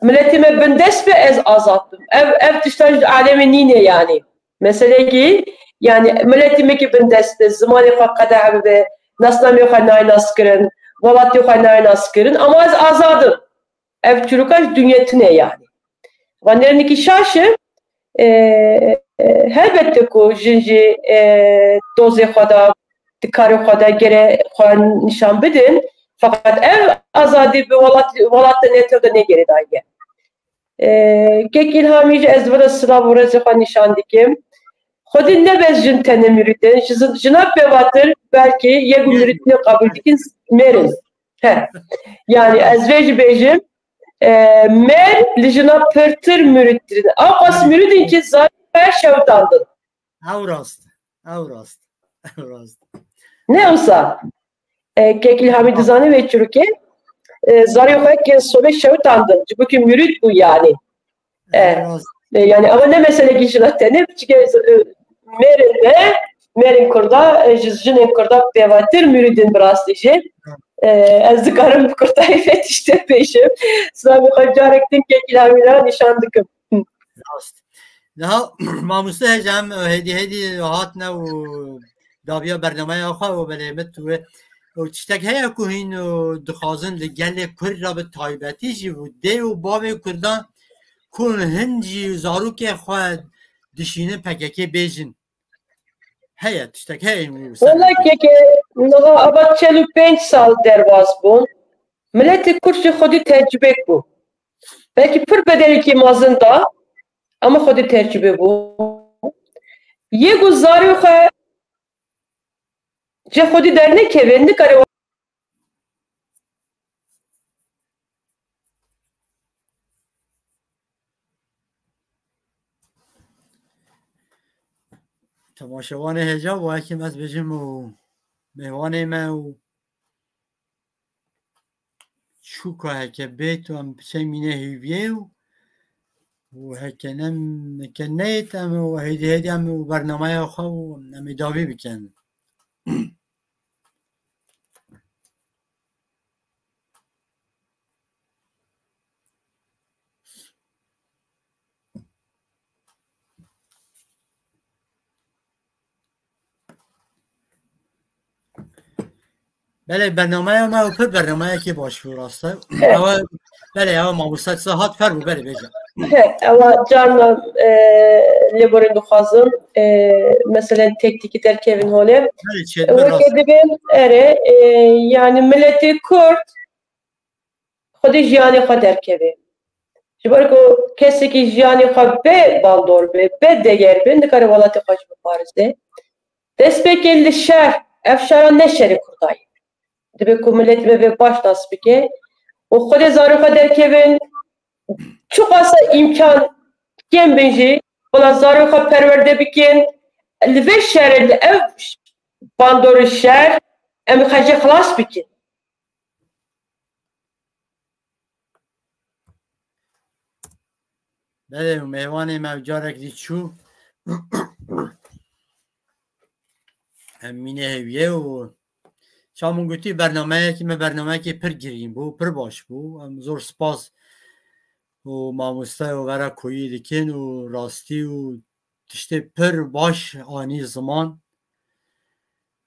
miletê me bindest be, ez azad bim. Ev, ev tiştan ji alemê nîne yani. Meselekî, yani miletê me ki bindest be, zimanê xwe qedexe bibe, nasnameyê xwe nayê naskirin, welatê xwe nayê naskirin, ama ez azad im. Ev çîroka ji dinyê tune yani. Van nêrînekî şaş e, e, e, helbette ku jin jî, e, dozê xwe de, di karê xwe de gere xwe nîşan bidin. Feqet ev azadî bi welat, welat de netew de nêgerê daye. E, kek Îlhamî jî ez vira silav û rêzê xwe nîşan dikim. Xwedî ne bes jin tenê mirîd in, ji zin-, jina pêvatir belkî yek û mirîdinê qabûl dikin mêr in. He. Yani ez vê jî bêjim, e, mêr li jina pirtir mirîdtir in. Ewqas mirîd in ki zarê xwe şewitandin. Ew rast, ew rast, ew rast. Ne wisa? E, kek Îlhamî dizane vê çirûkê, e, zarê xwe ke sobê şewitandin. Ji bo ki mirîd bû yani. E, Ew rast. e, yani ew ne meselekî jina tenê, çike, e, mêrên me, mêrên Kurda, e, ji jinên Kurda pêvatir mirîd in bi rastî jî. E, ez dikarim bi kurtayî vê tiştê bêjim. Silavê xwe carek din kek Îlhamî re nîşan dikim. Rast. Niha mamoste hêj em hêdî hêdî hatine û daviya bernameya xwe û belê min tu wê û tiştek heye ku hîn û dixwazin li gelê Kurd re bi taybetî jî û dê û bavê Kurdan ku hin jî zarokê xwe dişînin P K K bêjin. Heye, tiştek heye û ser Wela keke niha ava çel û pênc sal derbas bûn. Miletê Kurd jî xwedî tecrûbek bû. Belkî pir bedelekî mezin da, ama xwedî tecrûbe bû. Yê ku zarê xwe ji xwedî dernekeve, nikare Temaşevanê hêja, bo hekim ez bêjim û mêvanê me û çûka heke bê tu em biçe mîne hêviyê û, û heke ne, heke neyêt em û hêdî hêdî em û bernameya xwe û em ê dawî bikin. Belê, bernameya me û pir bernameyekê baş bû, rast e. Evet. Ewa, belê, ewa mamoste size hat fer bû, belê, bêje. He, ewa carna, e, lêborên dixwazim, e, meselen teknîkî derkevin holê. Belê, çêdibe, rast. Weke dibên, erê, e, yani miletê Kurd xwedî jiyanê xwe derkeve. Ji ber ku kesekî jiyanê xwe bê bandor be, bê deger be, nikare welatê xwe jî biparêze. Destpêkê li şer, ev şera ne şerê Kurda ye. Dibe ku miletê me vê baş nas bike û xwedê zarê xwe derkevin, çiqasa îmkan kêm bin jî, bila zarê xwe perwerde bikin, li vê şerê, li ev bandorê şer, em xwe jê xilas bikin. Belê, û mêvanê me ew carek dî çû. Em mîne hêviyê û çawa min gotî, bernameyekî me, bernameyekî pir girîn bû, pir baş bû. Em zor spas û mamoste û vera koyî dikin û rastî û tiştê pir baş anî ziman.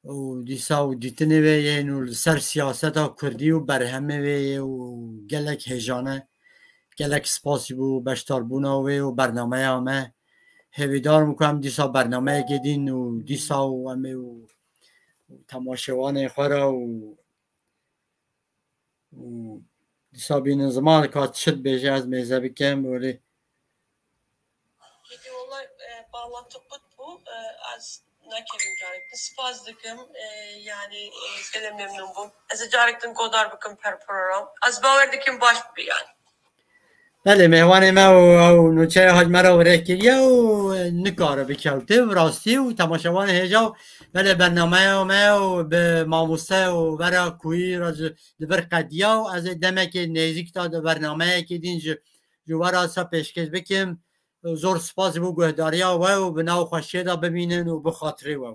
Û dîsa û dîtinê wê yên û li ser siyaseta kurdî û berhemê wê yê û gelek hêjane, gelek spasî bo beşdarbûna wê û bernameya me. Hêvîdar im ku em dîsa bernameyekê dîn û dîsa û em ê û temaşevanê xwe re û û dîsa bînin ziman ka çi dibêje ez mêze bikim welê. Peki valla e, bağlantı kut bu. E, az nakevim carektin. Spas dikim. E, yani e, gelê memnun bûm. Ez ê carektin godar bikim per program. Ez bawer dikim baş bi yani. Belê mêvanê me û ew nûçeya hac me re were kiriye û nikare bikewte bi rastî û temaşevanê hêja û belê bernameya me û bi mamoste û vera kuyî re ji li vir qediya û ez ê demekê nêzîk de di bernameyekê din ji ji we re sa pêşkêş bikim. Zor spas bo guhdariya we û bi nav xweşiyê de bimînin û bi xatirê we.